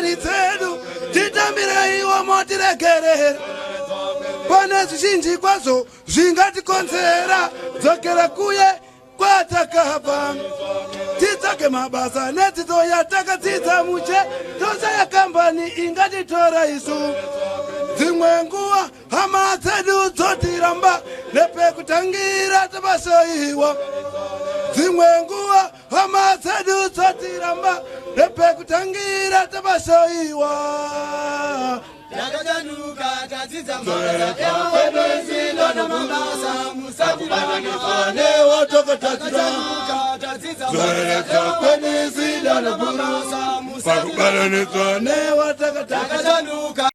neshamwari dzedu titambireiwo motiregerera pane zvizhinji kwazvo zvingatikonzera dzokera kuye kwatakabva titsvage mabasa nedzidzo yatakadzidza mushe toshaya kambani ingatitora isu dzimwe nguva hama dzedu dzotiramba nepekutangira tabasaiwa dzimwe nguva hama dzedu dzotiramba nepekutangira tabasaiwa Takachanuka tadzidza mabasa musatibatanidzwa newatokatadzira dzoreredza kwenisida nabasa pakubatanidzwa newatakatadzira Takachanuka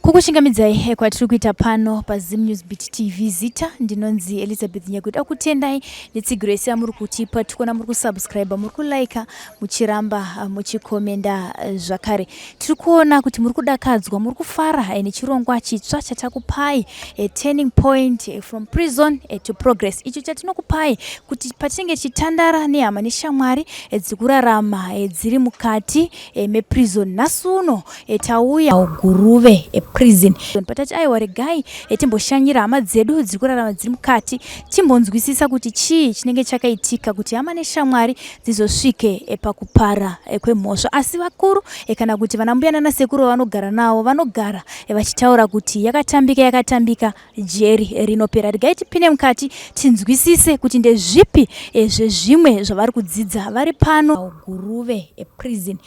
Kukuchingamidzai kwatiri kuita pano paZim News Beat TV. Zita ndinonzi Elizabeth Nyakuda kutendai netsigiro yese yamuri kutipa. Tikuona muri kusubscribe, muri kulike, muchiramba muchikomenda zvakare. Tiri kuona kuti muri kudakadzwa, muri kufara nechirongwa chitsva chatakupai Turning Point from Prison to Progress. Icho chatinokupai kuti patinenge tichitandara nehama neshamwari dziri kurarama dziri mukati meprison. Nhasi uno tauya Guruve prison patati aiwa regai timboshanyira hama dzedu dziri kurarama dziri mukati timbonzwisisa kuti chii chinenge chakaitika kuti hama neshamwari dzizosvike pakupara kwemhosva asi vakuru kana kuti vana mbuya nanasekuru vavanogara navo vanogara vachitaura kuti yakatambika yakatambika jeri rinopera regai tipinde mukati tinzwisise kuti ndezvipi zvezvimwe zvavari kudzidza vari pano Guruve prison.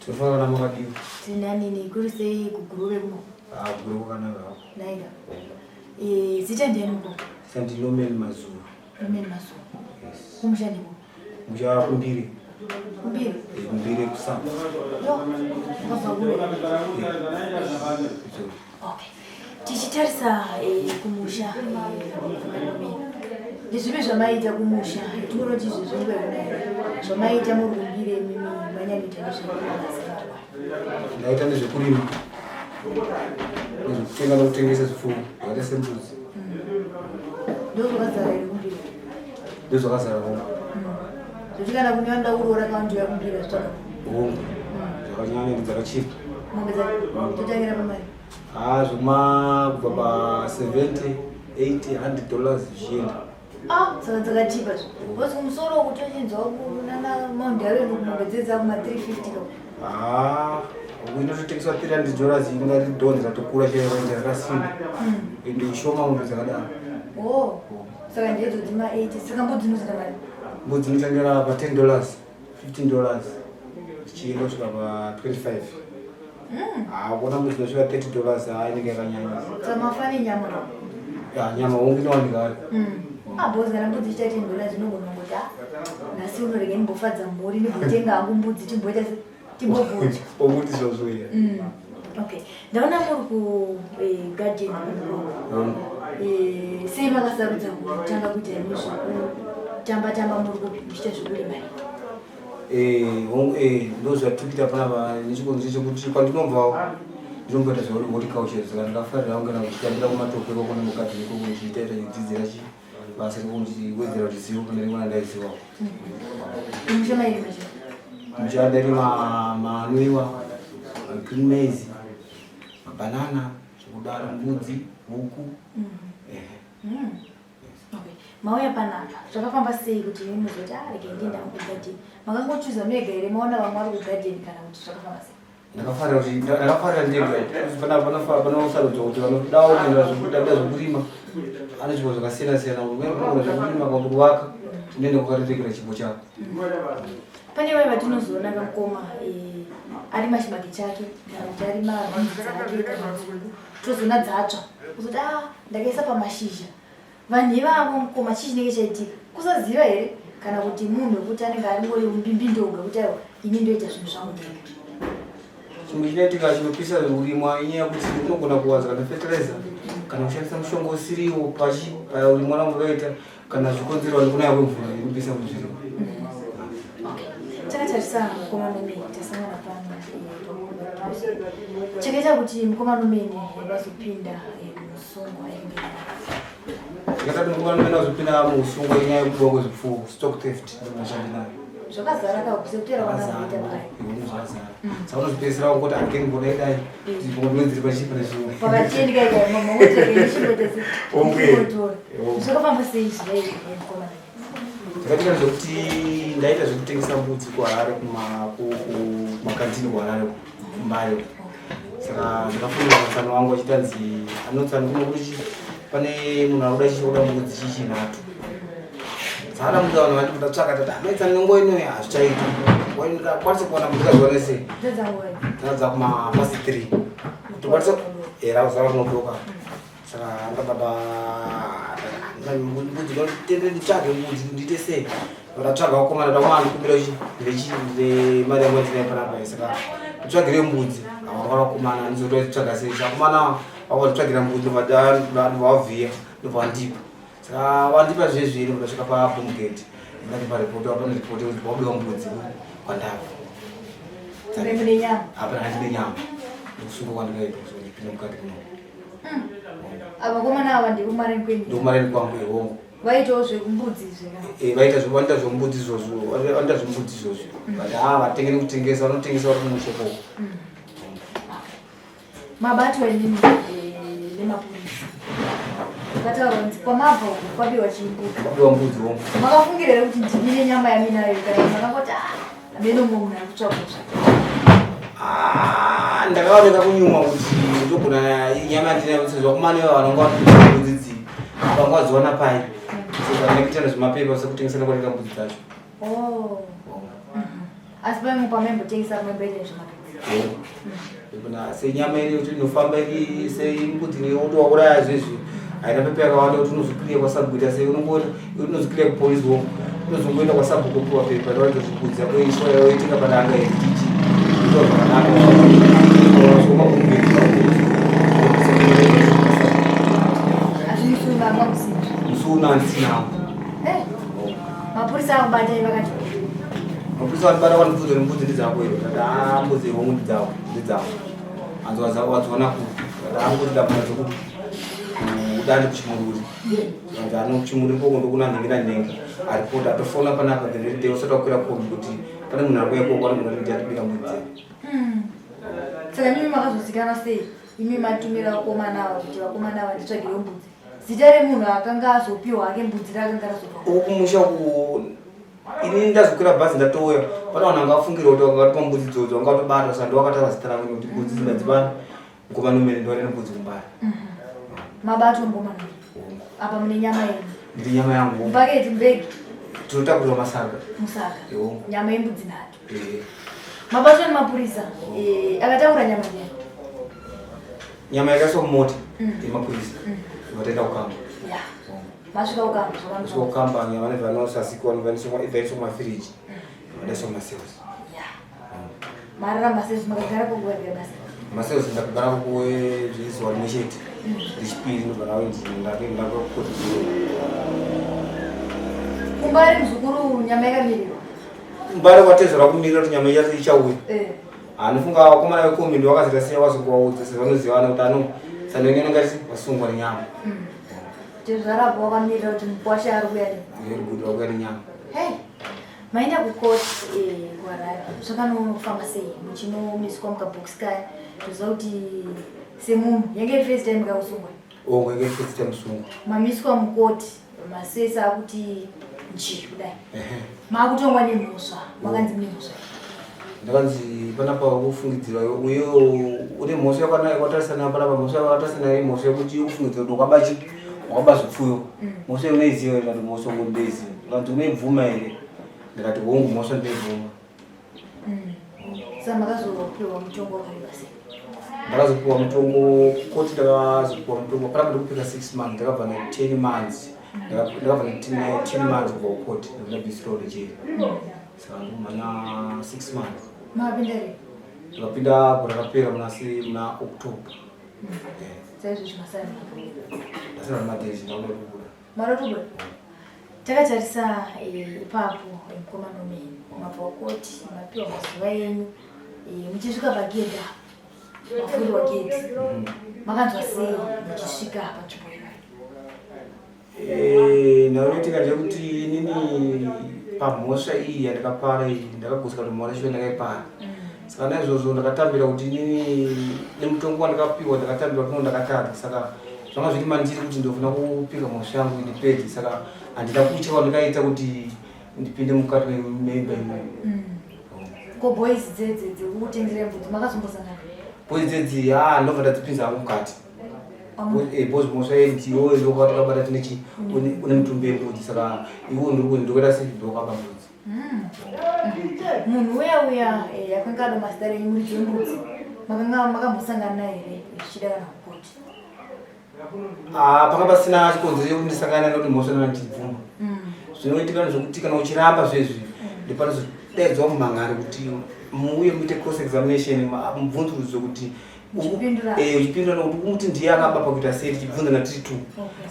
Tofara makadiwa. Tinanini kuri sei kuGuruve kuno? Ah, Guruve kwakanaka hako. Naika. Eh, zita ndiani mukoma? Zita ndi Norman Mazuva. Norman Mazuva. Yes. Kumusha ndiko? Musha kumbire. Kumbire? Eh, kumbire kusamba. Yo, wakabva kure. Okay. Tichitarisa eh, kumusha eh, ndezvipi zvamaiita kumusha tinonoti izvi zvinguva yekunaira zvamaiita muri kumbire imimi manyanyita nezvemabasa ndaita nezvekurima nezvekutenga nokutengesa zvipfuwo zvakaita sembudzi ndozvakazara here kumbira ndozvakazara hongu zvekuti kana kune vanoda kuroora kaundi yakumbira zvitsvaka hongu zvakanyanya ndi dzakachipa mombe dzacho totangira pamari haa zvekuma kubva pa 70 80 100 dollars zvichienda Ah, saka dzakachipa zve because kumusoro uku tochinzwa kunana mount darwin uku mombe dzedza kuma 350 ka haa uku inototengeswa 300 dollars ingati dhonzi ratokura chairo ende rakasimba ende ishoma mombe dzakadaro oh saka ndedzo dzima 80 saka mbudzi inozoita mari mbudzi inotangira pa 10 dollars 15 dollars zvichienda kusvika pa 25 haa kuona mbudzi inosvika 30 dollars haa inenge yakanyanyisa saka mafane nyama ya nyama hongu inowanika hayo Ah, because kana mbudzi ichita 10 dollars inogona kungoti ah nhasi unorega ndimbofadza mhuri ndimbotenga hangu mbudzi timboita se timbobhodya okuti zvozvo iya Okay ndaona muri ku garden hongu sei makasarudza kutanga kuita imi zvekutamba tamba muri kupi muchiita zvekurima Eh, hongu eh, ndo zvatiri kuita panapa nechikonzero chekuti kwandinobvawo ndinomboita zvehorticulture saka ndakafarira hangu kana kuchitambira kumatoko ikoko nemugadheni ikoko ndichiita ita chidzidzira chi basa ikoko ndichiwedzera kuti zivo pane rimwe randaizivawo kumusha mairima chii kumusha ndairima manwiwa green maize mabanana zvekudaro mbudzi huku ehe Okay. Mauya panapa zvakafamba sei kuti imi muzoti ah rega ndiende hangu kugadheni makangochuza mega here maona vamwe vari kugadheni kana kuti zvakafamba sei ndakafarira kuti ndakafarira ndega pana pana panosarudzwa kuti vanodawo kuenda zvekuda zvekurima ane zvipo zvakasiyana siyana unogona zvekurima kana kuvaka unoenda kwakarerekera chipo chako pane vaya vatinozoona kamukoma eh, arima chibage chake kana kuti arima bhinzi dzake kana nzungu tozoona dzatsva kuzoti ah ndakaisa pamashizha vanhu ivavo mukoma chii chinenge chaitika kusaziva here kana kuti munhu wekuti anenge aringori mbimbindoga kuti aiwa ini ndoita zvinhu zvangu ndega chimwe chinoitika chinopisa urimwa inyaya yekuti unogona kuwanza kana fertilizer kana kushandisa mushonga usiriwo pachi paurimwa rangu rakaita kana zvikonzerwa nekunaya kwemvura inopisa kuzvirimo takatarisa mukoma nomene tasangana pano chakaita kuti mukoma nomene vazopinda musungwa Ndakati mukomana azopinda muusungwa inyaya yekubiwa kwezvipfuwo, stock theft, ndomashandi nayo. Zvakazara ka sekutera kwandamboita paya. Zvakazara. Saka unozopedzisira wangoti again mbona idai. Ndinonziri pachipa nezvimwe. Pakacheni kai kai mama wotere chimboita se. Onge. Zvakafamba sei zvidai mukomana? Zvakaitika zvekuti ndaita zvekutengesa mbudzi kuHarare kumakantini kuHarare kuMbare. Saka ndakafunga mutsano wangu achitanzi anotsano kuno kuti pane munhu akuda chichi kuda mbudzi chichi nhatu. Saka ndamudza vanhu vati ndatsvaka tati amaitsano nenguva inoyi hazvichaita. Ndikakwanisa kuwana mbudzi kaziwana sei? Dzadza kuma past 3. Kuti kwanisa era kuzara kunodoka. Saka ndababa mbudzi ndotende nditsvage mbudzi ndiite sei? Ndatsvaga vakomana ndakomana ndikumbira chi ndechi mari yangu yandinayo panapa saka nditsvagire mbudzi. Ava vakomana ndizototsvaga sei? Saka vakomana vakanditsvagira mbudzi ndobva ndobva ndobva vandipa. Saka vandipa zvezvi ndosvika paBoomgate ndatipa report apane report yekuti wabiwa mbudzi kwandabva. Mune nyama. Hapana handine nyama. Ndikusunga kwandikaita ndipinda mukati muno. Ava komana ava ndekumareni kwenyu. Ndikumareni kwangu ihongo. Vaitawo zvekumbudzi izvi. Eh, vaita vanoita zvembudzi izvozvo, vanoita zvembudzi izvozvo. But ah vatenge nekutengesa, vanotengesa vari kumusha ikoko. Mabatwa inini nemapurisa. Vakataura kunzi kwamabva uku kwabiwa chimbudzi. Kwabiwa mbudzi hongu. Makafungira here kuti ndimi nenyama yaminayo kana makangoti ah hameno mumwe munhu ari kutsvagwa zvake. Ah, ndakaoneka kunyumwa kuti ndogona nyama yandinayo sezvo vakomana ivava vanonga vati mbudzi idzi vanga vadziwana pai. Saka ndakaita nezvemapepa sekutengesana kwandika mbudzi dzacho. Oh. Asi pamwe pamaimbotengesa maimboita nezvemapepa. Hongu. Kuna senyama iri kuti inofamba iri seimbudzi nekuti wauraya zvezvi haina pepa yakawanda kuti unozokiriya kwasabhuku sei unongoita unozokiriya kupolisi hongu unozongoenda kwasabhuku kupiwa pepa roratidza kuti mbudzi yako iswa yoitika padanga iri chichi itoa zvakanaka Asi musi uyu manga musina. Musi uno handisinawo. Eh. Mapurisa akubatai vakati Mapurisa vanobata vanobvunza kuti mbudzi ndedzako here ndati haa mbudzi hongu ndedzako ndedzako hanzi wadziona kupi ndati haa mbudzi ndabva nadzo kupi kudandi kuchimururi hanzi ano kuchimururi koko ndokuna nhingi nanhingi aripota atofona panapa the very day usati wakwira kombi kuti pane munhu ari kuuya koko anogona kuti atibira mbudzi dzedu. Saka imimi makazozikanwa sei? Imi matumira vakomana ava kuti vakomana ava nditsvagire mbudzi. Zita remunhu akanga azopiwa hake mbudzi rakanga razopa. Uku kumusha uku ini ndazokwira bhazi ndatouya pane vanhu vanga vafungira kuti vanga vatipa mbudzi idzodzo vanga vatobata saka ndovakataura zita rangu nekuti mbudzi idzi ndadzibani ngoma nomene ndova nembudzi kumbari. Mabatwa ngoma nomene. Apa mune nyama yenyu. Ndiri nyama yangu. Mupaketi mbegi. Tinotakurira masaga. Musaga. Hongu. Nyama yembudzi nhatu. Eh. Mabatwa nemapurisa. Eh, akataura nyama ndiani? Nyama yakaiswa mumota yemapurisa. Vataenda kukamba. Ya. Masvika kukamba Svika zvakanaka. kukamba nyama vanobva vanosasika vanobva mumafiriji. Vadaiswa mumacells. Ya. Marara macells makagara kwenguva yakareba sei? Macells ndakagara kuwe zuva rimwe chete. Rechipiri ndobva ndainzi ndakakoti. Kumbari muzukuru nyama yakamirirwa. Mbare kwatezvara kumirira kuti nyama ichato ichauya. Eh. Anofunga vakomana vekombi ndo vakazoita sei vazongovaudza sezvo vanozivana kuti ano sandonyana ngati vasungwa nenyama. Tezvarapo wakamirira kuti mukwasha ari kuya ne. Very good vakuya nenyama. Hey. Maenda kukoti kuHarare zvakanofamba sei muchinomiswa mukabhokisi kaya toziva kuti semunhu yange iri first time kakusungwa. Ongo yange first time sungwa. Mamiswa mukoti masesa akuti nji kudai. Makutongwa nemhosva makanzi mune mhosva. Ndakanzi panapa kufungidzirwa uye une mhosva yakatarisana panapa mhosva yakatarisana nayo imhosva yekuti kufungidzira kuti wakaba chi wakaba zvipfuyo. Mhosva unoiziva here? Ndikati mhosva hongu ndoiziva. Ndikati unoibvuma here? Ndikati hongu mhosva ndoibvuma. Saka makazopiwa mutongo wakareba sei? Ndakazopiwa mutongo koti ndakazopiwa mutongo panapa ndikupika 6 months ndakabva na 10 months ndakabva na 10 months kubva kukoti ndakabvisirwa kujeri. Saka ndikumhanya 6 months. Makapinda rini? Ndakapinda gore rakapera muna muna October. Saizvozvi masara Ndasara madays ndakuda kubuda. Marotobuda. Takatarisa ipapo mukoma Nomeni mabva kukoti mapiwa mazuva enyu muchisvika pagedhi apa mavhurirwa gedhi makanzwa sei muchisvika panzvimbo iyoyo? Eh, ndaunoitika ndeyekuti inini pamhosva iyi yandakapara iyi ndakagosika kuti mwana shuwa ndakaipara saka naizvozvo ndakatambira kuti inini nemutongo wandakapiwa ndakatambira kuti ndakatadza saka zvanga zviri mandiri kuti ndofuna kupika mhosva yangu ndipedze saka handina kutya kwandakaita kuti ndipinde mukati meimba imomo mm. Ko boys dzedzi dzekutengera mbudzi makazombosangana? Boys dzedzi ah ndobva ndadzipinza hangu mukati. Eh, boys mhosva yendiwo ndokwataka tine chi mm. une mutumbi wembudzi saka iwo ndiri kunzi ndokuita sei ndokaba mbudzi. Mm. Munhu uya uya eh, akanga adoma zita renyu muridzi wembudzi makanga makambosangana here zvichida kana kukoti? Ah, panga pasina chikonzero chekuti ndisangane nekuti mhosva ndanga ndichibvuma mm. zvinoitika ndezvekuti kana uchiramba zvezvi mm. ndipanozodaidzwa mumhangari kuti muuye muite cross examination mubvunzurudzo kuti eh, uchipindura nokuti kumuti ndiye akaba pakuita sei tichibvunzana tiri two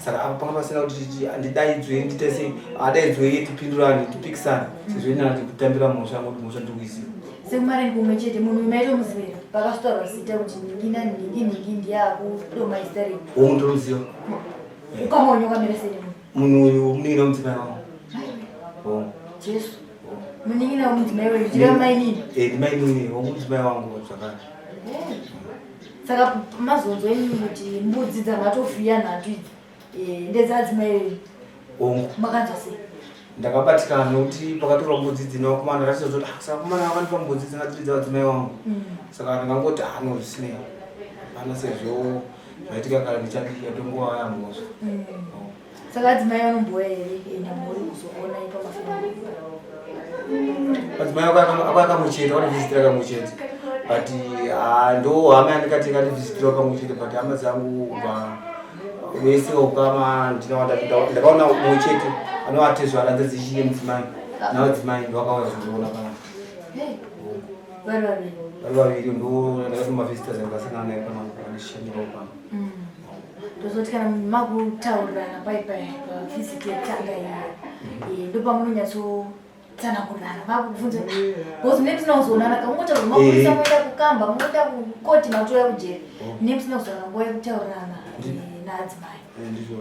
saka apa panga pasina kuti ndidaidzwe ndite sei adaidzwe iye tipindurane tipikisane sezvo inana ndikutambira mhosva ngokuti mhosva ndiri kuiziva sekumareni kumwe chete munhu uyu maitomuziva here pakazotaurwa zita kuti nhingi nanhingi nhingi ndiye akudoma zita renyu hongu ndinomuziva ukama wenyu wakamira sei nemunhu munhu uyu munin'ina wemudzimai wangu hongu jesu munin'ina wemudzimai wenyu tiri mainini eh, ndimainini hongu mudzimai wangu zvakare eh. saka mazonzwa imimi kuti mbudzi dzamatofiya nhatu idzi Eh, ndedzadzimai venyu hongu makanzwa sei ndakabatikana nekuti pakatorwa mbudzi idzi nevakomana ndakatizoti ah, saka vakomana vakandipa mbudzi dzanga dziri dzavadzimai vangu mm. saka ndingangoti ah no zvisinei hapana sezvo zvaitika kare ndichadii yatongova yamhosva mm. oh. saka adzimai vanombouya here enda mhuri kuzoona ipa mafamili madzimai akauya kamwe chete akandivhizitira kamwe chete but ah, ndo hama yandikati ikandivhizitirawo kamwe chete but hama dzangu kubva vese ukama ndakaona umwe chete anovatezvara nzedzichiye mudzimai navadzimai ndovakauya kuzondiona pana vari vaviri ndo ndakati mavisitors andikasangana naye pana ndichishandirawo pano mm. tozoti kana makutaurirana pai pai pavhiziti yekutanga iya eh, ndopamunonyatso tsanangurirana vakubvunza because mune musina kuzoonana kamungotaura mapurisa eh. moenda kukamba moenda kukoti matouya kujeri oh. mune musina kuzoona nguva yekutaurirana eh, naadzimai eh,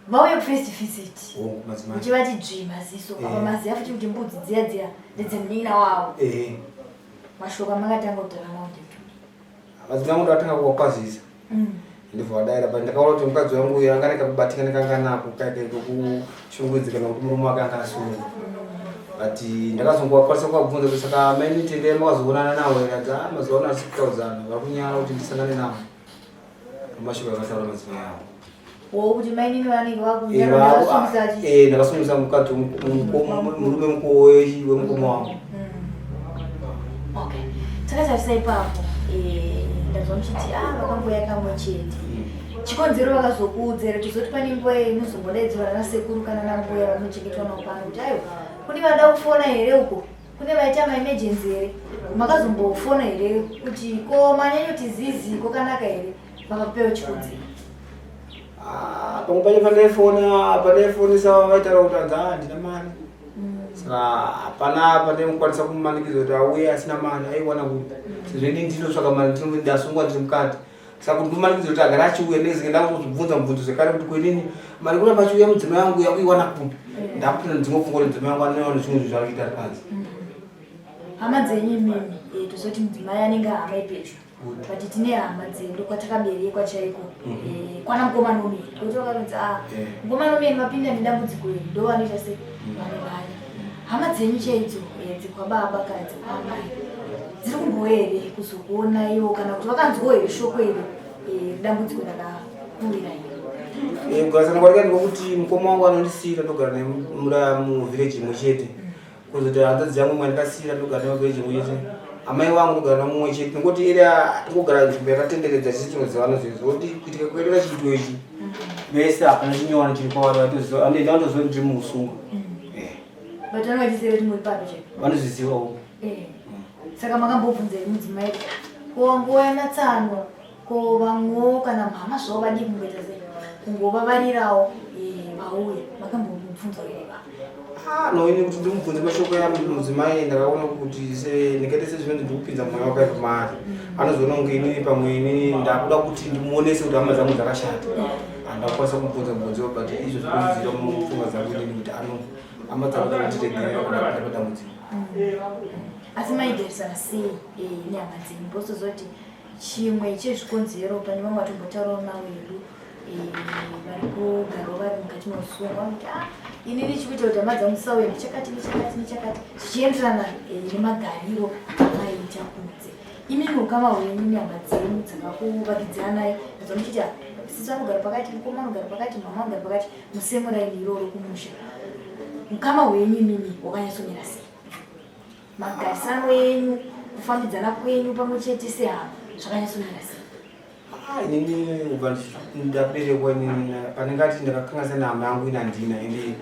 vauye kufirst visit oh, uchivati dzvii maziso apa maziva futi kuti mbudzi dziya dziya ndedzemunin'ina wavo mashoko amakatanga kutaura nawo ndemtu Madzimai angu ndakatanga kuvakwazisa mm. ndibva vadaira but ndakaona kuti mukadzi wangu uyu anga nekakubatika nekanga nako kaike kokushungurudzika nekuti murume wake anga asungwa but ndakazongowakwanisa kuvabvunza kuti saka maini tendai makazoonana nawo here adzi ah, mazuva ano asi kutaudzana vari kunyara kuti ndisangane nawo mashoko akataura madzimai avo kuti mainini vanenge vakunyara eh, ndakasungisa mukadzi murume wemukoma wangu mm. okay takatarisa ipapo eh, ndazwa muchiti ah vakambouya kamwe chete mm. chikonzero vakazokuudza here tozoti pane nguva inozombodaidzwa nanasekuru kana nambuya vanochengetwa navo pano kuti aiwa kune vada kufona here uko kune vaita maemergency here makazombofona here kuti ko manyanyoti zizi kwakanaka here vakakupewo chikonzero ah, pamwe pacho pandaifona pandaifonesa vaitaura kuti anzi ah, handina mari mm. saka hapana pandaimukwanisa kumumanikidza kuti auye asina mari aiwana kuti sezvo ini ndinotsvaka mari ndasungwa ndiri mukati saka kuti ndimumanikidza kuti agara achiuya ndinenge ndakuzobvunza mubvunzo zvekare kuti kwenini mari kuramba achiuya mudzimai wangu yakuiwana kupi mm. ndakupinda dzimwe pfungwa kuti mudzimai wangu anoona zvimwe zvinhu zvaari kuita ari panze mm. hama dzenyu imimi eh, tozoti mudzimai anenge hama ipedyo but tine hama dzedu kwatakaberekwa chaiko mhm. eh, kwana mukoma nomeni kuti vakanzi a ah, eh. mukoma nomeni mapinda nedambudziko iri ndo vanoita se mhm. vanomhanya hama dzenyu chaidzo eh, dzekwababa kana dzekwamai dziri kumbouya here kuzokuona iwo kana kuti vakanzwawo here shoko iri dambudziko rakakurira iro kugarisana kwarika ndikokuti mukoma wangu anondisiira ndogara naye muvhireji imwe chete mm. Kuzoti hanzvadzi yangu imwe yandakasiira ndogara nayo village imwe chete amai vangu ndogara navo mumwe chete nekuti area tingogara nzvimbo yakatenderedza tisi tinozivana zvezvo kuti kuitika kwedu kachiito ichi vese hapana chinyowani chiri kwavari vatoziva kuti ndiri muusungwa mm. eh. Vanozvizivawo eh. saka makambobvunza here mudzimai ko nguva yanatsano Ko vamwewo kana mhama zvavo vadii kungoita sei kungovavarirawo eh, vauya makambomubvunza here baba? Ah, no ini kuti ndimubvunze mashoko ya mudzimai ndakaona kuti se ndikaita sezvinonzi ndikupinza mweya wakaipa maari mm. anozoona kunge inini pamwe inini ndakuda kuti ndimuonese kuti hama dzangu dzakashata mm. Handakwanisa kumubvunza mubvunzo but izvo zvikuziva mupfungwa dzangu inini kuti ano hama dzangu dzakutiregerera kana pane padambudziko. Asi maigarisana sei eh, nehama dzenyu? Bosozoti chimwe chezvikonzero pane vamwe vatombotaurawo navo hedu eh, vari kugarawo vari mukati meusungwa kuti ah, inini chikuita kuti hama dzangu dzisauye nechakati nechakati nechakati zvichienderana eh, nemagariro amaiita kunze. Imimi ukama hwenyu nehama dzenyu dzakakuvakidziranai nadzo muchiti ah, sisi vanogara pakati, mukoma vanogara pakati, mama vanogara pakati, musemuraini iroro kumusha. Ukama hwenyu imimi wakanyatsomira sei? Magarisano enyu, kufambidzana kwenyu pamwe chete sehama zvakanyatsomira sei? Ah, inini kubva ndaberekwa inini pandingati ndakakanganisa nehama yangu ini handina ende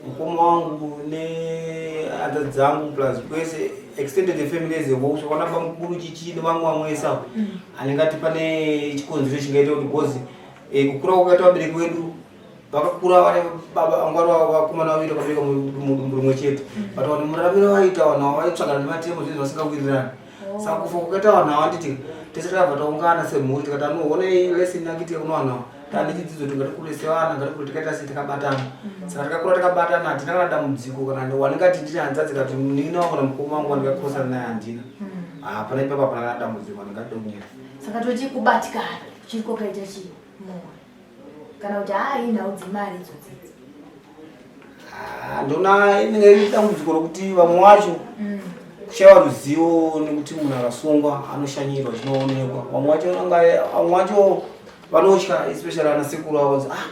mukoma wangu nehanzvadzi dzangu plus kwese extended family as a whole kusvika kwana bamukuru chichi nevamwe vamwe vese avo handingati pane chikonzero chingaita kuti because eh, kukura kwakaita vabereki vedu vakakura vane baba vanga vari vakomana vaviri vakabereka mudumbu rimwe chete but vanhu muraramiro vaiita vanhu ava vaitsvagana nematemo zvinhu zvasingawirirani oh. saka kufa kwakaita vanhu ava nditi tese takabva taungana semhuri tikati anoonei lesson yakiitika kuno vanhu ava tane chidzidzo kuti ngatikure sevana ngatikure tikaita sei takabatana mm. saka takakura takabatana hatina kana dambudziko kana wandingati ndine hanzadzi kati munin'ina wangu namukoma wangu wandikakrosana naye handina mm. hapana ipapa hapana kana dambudziko andingati dokunyera saka toti kubatikana chiri kwakaita chii mumwe kana kuti haa inhau dzemari idzodzi idzi ah, ndona inenge iri dambudziko rokuti vamwe vacho mm. kushaiwa ruzivo nekuti munhu akasungwa anoshanyirwa zvinoonekwa vamwe vacho vamwe vacho vanotya especially ana sekuru avo ah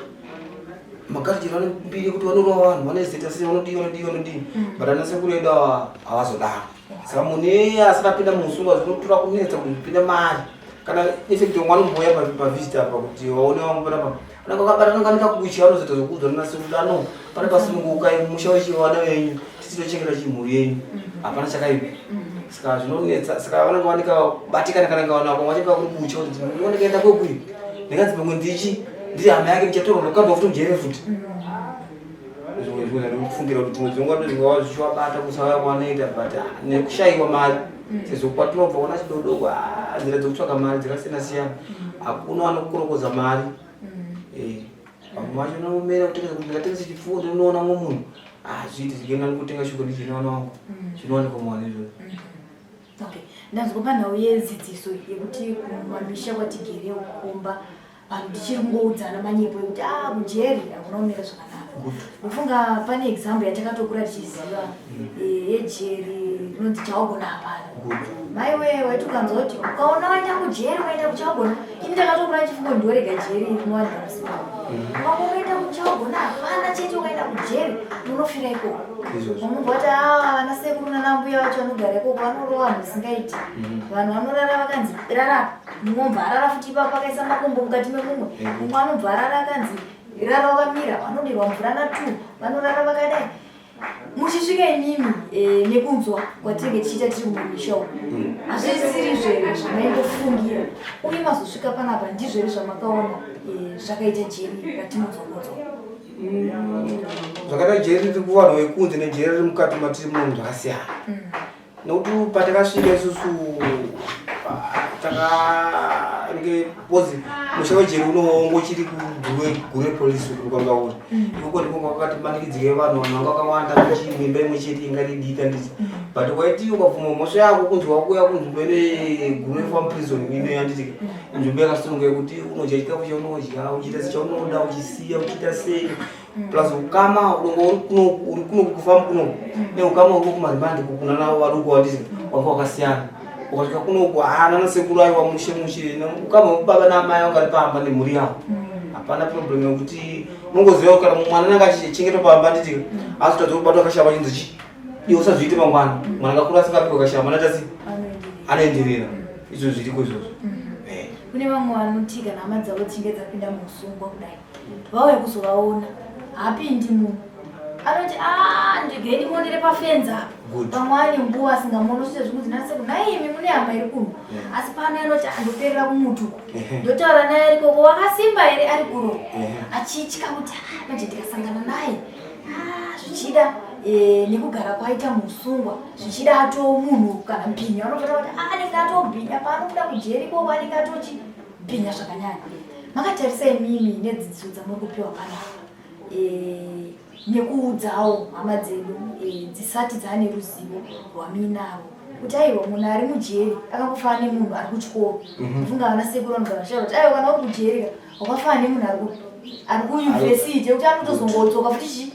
magadheri vane mbiri yekuti vanorova vanhu vanezeta sei vanodii vanodii vanodii mm. but ana sekuru edu ava havazodaro saka munhu iyeye asati apinda muusungwa zvinotora kunetsa kuti upinde mari kana infact vamwe vanombouya pavisit apa kuti vaone vamwe panapa vanenge vakabata vanenge vanenge kutya vanozoita zvekuudzwa nanasekuru ano pane pasununguka musha wechivana venyu tisi tochengeta chimhuri yenyu hapana chakaipa saka zvinonetsa saka vanenge vanekabatikana kana ngawana vamwe vachinge kuri kutya kuti ndikaenda kwekui ndinganzi pamwe ndichi ndiri hama yake ndichatorwa ndokandwa futi mujere futi zvimwe zvimwe zvandikufungira kuti dzimwe dzenguva ndozvingava zvichivabata kusauya kwavanoita but ah, nekushaiwa mari mm. sezvo kwatinobva kuna chidodoko ah, nzira dzekutsvaga mari dzakasiyana siyana mm. hakuna vanokukorokoza mari mm. eh, vamwe vacho nomera kutengesa kuti ndikatengesa chipfuwo ndinoona mumwe munhu hazviiti ah, zvichienda nekutenga shuga ndichine vana vangu zvinowanikwa muvanhu izvozvo Okay. Ndanzwa panhau yedzidziso yekuti kumamisha kwatigere kumba vanhu tichiri kungoudzana manyepo ekuti ah kujeri hakuna kumira zvakanaka. Ndofunga pane example yatakatokura tichiziva mm. eh, yejeri rinonzi chawagona hapana. Mai wee waiti ukanzwa kuti ukaona waenda kujeri waenda kuchawagona ini ndakatokura ndichifunga kuti ndiworega jeri rinowanikwa muzimbabwe. Mm. Ukaona ukaenda kuchawagona hapana chete ukaenda kujeri unofira ikoko. Vamwe vati ah vana sekuru nana mbuya vacho vanogara ikoko vanorova vanhu zvisingaiti. Mm. Vanhu vanorara vakanzi rara mumwe obva arara futi ipapo akaisa makumbo mukati memumwe. Mm. Mumwe anobva arara akanzi rara wakamira vanodirwa mvura na two vanorara vakadai. Muchisvika imimi eh, nekunzwa kwatinenge tichiita tiri mumisha umu. Mm. Hazvisiri zvere zvamaingofungira. Uye mazosvika panapa ndizvo here zvamakaona eh, zvakaita jeri ratinonzwa kunzwa. Zvakaita jeri riri kuvanhu vekunze nejeri riri mukati matiri muno zvakasiyana mm. nekuti patakasvika isusu takange bozi musha wejeri unoongo chiri kugure polisi kwanga uri mm. ikoko ndiko kwakati manikidzike vanhu vanhu vanga vakawanda muchimimba imwe chete ingadidika nditi mm. but waiti ukabvuma mhosva yako kunzi wakuya kunzvimbo ine gure farm prison ino yanditi Nzvimbo yakasununguka yekuti unodya chikafu chaunodya uchiita sechaunoda uchisiya uchiita sei mm. plus ukama unonga uri kuno uri kuno kufamba kuno mm. neukama uri kumarimandi kunana vaduku wanditi wanga wakasiyana ukasvika kunoku haana nasekuru aiwa mushe mushe ukama baba naamai vanga vari pamba nemhuri yavo mm. hapana problem yekuti unongoziva kana mwana anenge achichengetwa pamba nditi asi tadza kubatwa akashama chinzi chi iwe usazviite mangwana mwana akakura asingapikwa akashama anatasi anoenderera izvo zviriko izvozvo mm-hmm. eh. Kune vamwe vanoti kana hama dzavo dzichinge dzapinda muusungwa kudai vauya kuzovaona haapindi munhu anoti ah, ndegei ndimuonere pafenzi apa pamwe ane mbuva asingamuoni osvita zvikunzi nasekuru nhaimi mune hama iri kuno asi pano anoti andoperera kumuti uko ndotaura naye ari koko wakasimba here ari kuro achitya kuti ah, manje ndikasangana naye ah, zvichida eh, nekugara kwaita musungwa zvichida atoo munhu kana bhinya vanobata kuti ah, anenge atobhinya paanobuda kujeri ikoko anenge atochibhinya zvakanyanya. Makatarisa imimi nedzidziso dzamuri kupiwa panapa e, nekuudzawo hama dzedu e, dzisati dzaane ruzivo rwamuinarwo kuti aiwa munhu ari mujeri akangofanana nemunhu ari kuchikoro. Ndofunga vana sekuru vanogara vachitaura kuti aiwa kana uri kujeri ka wakafanana nemunhu ari kuyunivhesiti yekuti anotozongodzoka futi chi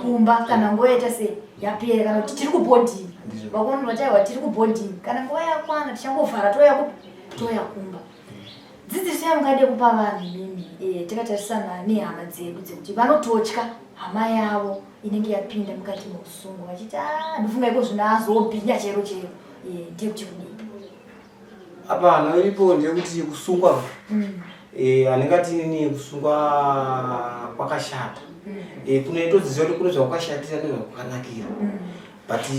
kumba kana nguva yaita sei yapera, kana kuti tiri kubhodhingi. Vakuona kuti aiwa tiri kubhodhingi, kana nguva yakwana tichangovhara touya kupi, touya kumba. Dzidziso yamungade kupa vanhu imimi takatarisana nehama dzedu dzekuti vanototya hama yavo inenge yapinda mukati meusungwa vachiti a ndofunga iko zvino azobhinya chero chero, ndeyekuti kudii? Apa nhau iripo ndeyekuti kusungwa handingati inini kusungwa kwakashata. Kune todziziva kuti kune zvakwakashatira nezvakwakanakira, but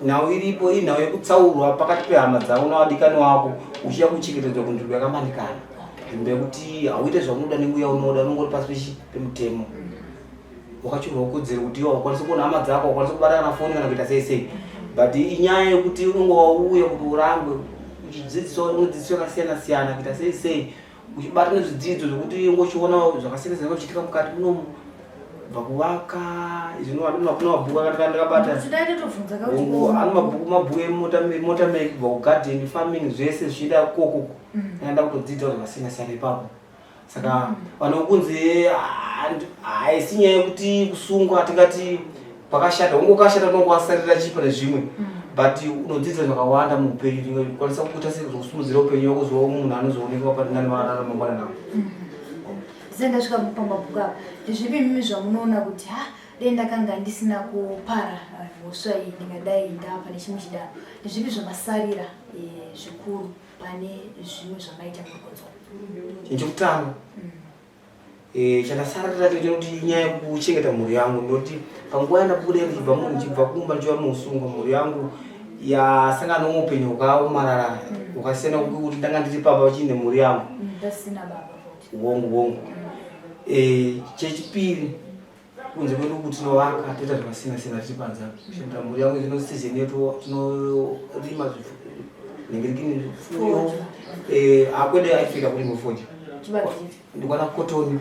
nhau iripo inhau yekutsaurwa pakati pehama dzako navadikani wako uchiya kuchengetedzwa kunzvimbo yakamanikana, nzvimbo yekuti hauite zvaunoda nenguva yaunoda, unongori pasi pemutemo, wakachurwa kodzero kuti iwe haukwanisi kuona hama dzako, haukwanisi kubata kana foni kana kuita sei sei. But inyaya yekuti unonge wauya kuti urangwe uchidzidziswa, unodzidziswa yakasiyana siyana kuita sei sei, uchibata nezvidzidzo zvekuti ungochiona zvakasiyana siyana zvichiitika mukati munomu, kubva kuvaka izvi kuna mabhuku akandakabata ano mabhuku, mabhuku emota make, kubva kugarden farming, zvese zvichienda koko. Ndaenda kutodzidza zvakasiyana siyana ipapo. Saka vanhu vokunzi haisi nyaya yekuti kusungwa tingati kwakashata, unge kwakashata unonge wasarira chipo nezvimwe, but unodzidza zvakawanda muupenyu, kwanisa kuita sekusimudzira upenyu wako, zova munhu anozoonekwa parinani ramangwana navo. Ndisati ndasvika pamabhuku apa, ndezvipi imimi zvamunoona kuti ha, dai ndakanga ndisina kupara mhosva iyi ndingadai ndapa nechimwe chidanho? Ndezvipi zvamasarira zvikuru pane zvimwe zvamaita murukonzo? Chinhu chekutanga chandasarira chacho chekuti inyaya yekuchengeta mhuri yangu, nekuti panguva yandabuda ndichibva ndichibva kumba ndichiva muusungwa, mhuri yangu yasangana neupenyu hwakaomarara hwakasiyana kuti ndanga ndiri pamba chiine mhuri yangu. Ndasina baba futi. Hongu, hongu. Chechipiri, kunze kwedu uku tinovaka, toita zvakasiyana siyana tiri panze apa kuchengeta mhuri yangu. Zvino season yedu tinorima nhingirikini, zvipfuyo, hakwedu Africa kurima fodya, ndikwana kotoni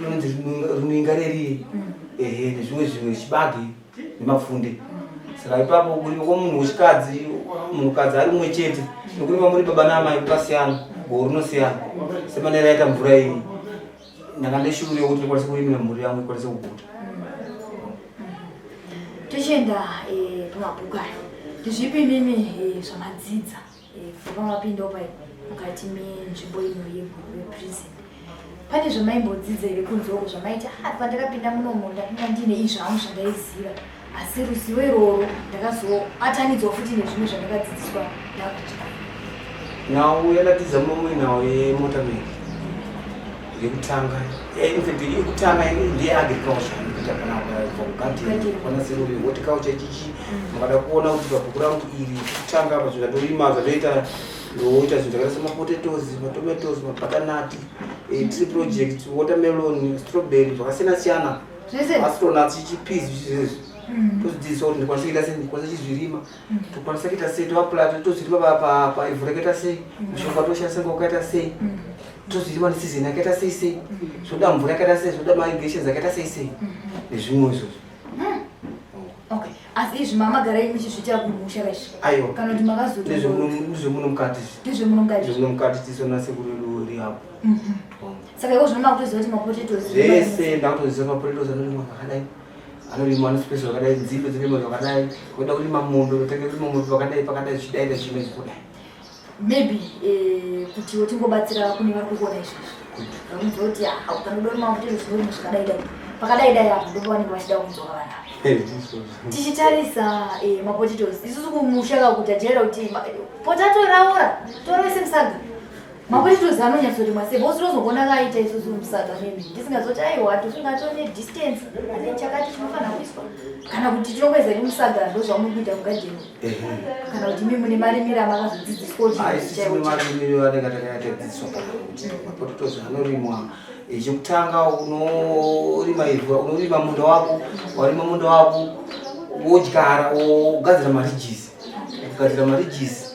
rinonzi runinga reriye, ehe, nezvimwe zvimwe, chibage nemapfunde. Saka ipapo kurima kwomunhu wechikadzi, munhukadzi ari mumwe chete, nekurima muri baba naamai kukasiyana, goho rinosiyana. Semanera aita mvura iyi, ndanga ndeshuviro yekuti ndikwanise kurimira mhuri yangu ikwanise kuguta. Tichienda pamabhuku ayo, ndezvipi imimi zvamadzidza kubva pamapindawo pai mukati menzvimbo ino yeGuruve Prison? Pane zvamaimbodzidza here kunze uko zvamaiti a pandakapinda munomo ndakanga ndiine izvi hangu zvandaiziva, asi ruzivo iroro ndakazobatanidzwa futi nezvimwe zvandakadzidziswa ndakuchikoro? Nhau yandadzidza munomu inhau yemota make yekutanga. Infact yekutanga ndeyeagriculture ndikuita panapa, kubva kugarden kwana serori, horticulture chichi. Mukada kuona kuti pabhuku rangu iri kutanga pa zvinhu zvatorima zvatoita, ndoita zvinhu zvakaita semapotatoes, matomatoes, mabutternut, tree project, watermelon, strawberry, zvakasiyana siyana, astronuts, chipeas, zvezvi tozvidzidziswa kuti ndikwanisa kuita sei, ndikwanisa chizvirima, tokwanisa kuita sei, toapply, tozvirima paivhu rakaita sei, mushonga toshandisa wakaita sei, tozvirima neseason yakaita sei sei, zvoda mvura yakaita sei, zvoda mairrigations akaita sei sei, nezvimwe izvozvo. Okay, asi izvi mamagara imi muchizviita kumusha kaizvi? Aiwa. Kana kuti makazoto? Ndezvemuno mukati. Ndezvemuno mukati. Ndezvemuno mukati, tisona sekuru edu ri apo. Saka iko zvino makutoziva kuti mapotatoes zvese ndakutoziva, mapotatoes anorimwa zvakadai, anorimwa anospace zvakadai, nzimbe dzinorimwa zvakadai, kuda kurima mombe unotange kurima mombe pakadai pakadai, zvichidai nezvimwe zvikudai. Maybe kutiwo tingobatsira kune vari kukuona izvezvi vakunzwa kuti ah, ukanoda kurima mapotatoes unorima zvakadai dai pakadai dai apo, ndipo vanenge vachida kunzwa vanhu ava. Tichitarisa mapotatoes, isusu kumusha kakuti ajaira kuti potato raora toroise musaga. Mapotatoes anonyatsorimwa sei? Because tinozongoona kaita isusu musaga maybe tisingazoti aiwa tofunga tone distance ane chakati chinofanira kuiswa, kana kuti tinongoisa iri musaga. Ndo zvamuri kuita mugadheni, kana kuti imi mune marimiro amakazodzidziswa? Aisisi marimiro anenge takatadzidziswa pano kuti mapotatoes anorimwa. Chekutanga unorima ivhu, unorima munda wako, warima munda wako wodyara, wogadzira marijisi, kugadzira marijisi.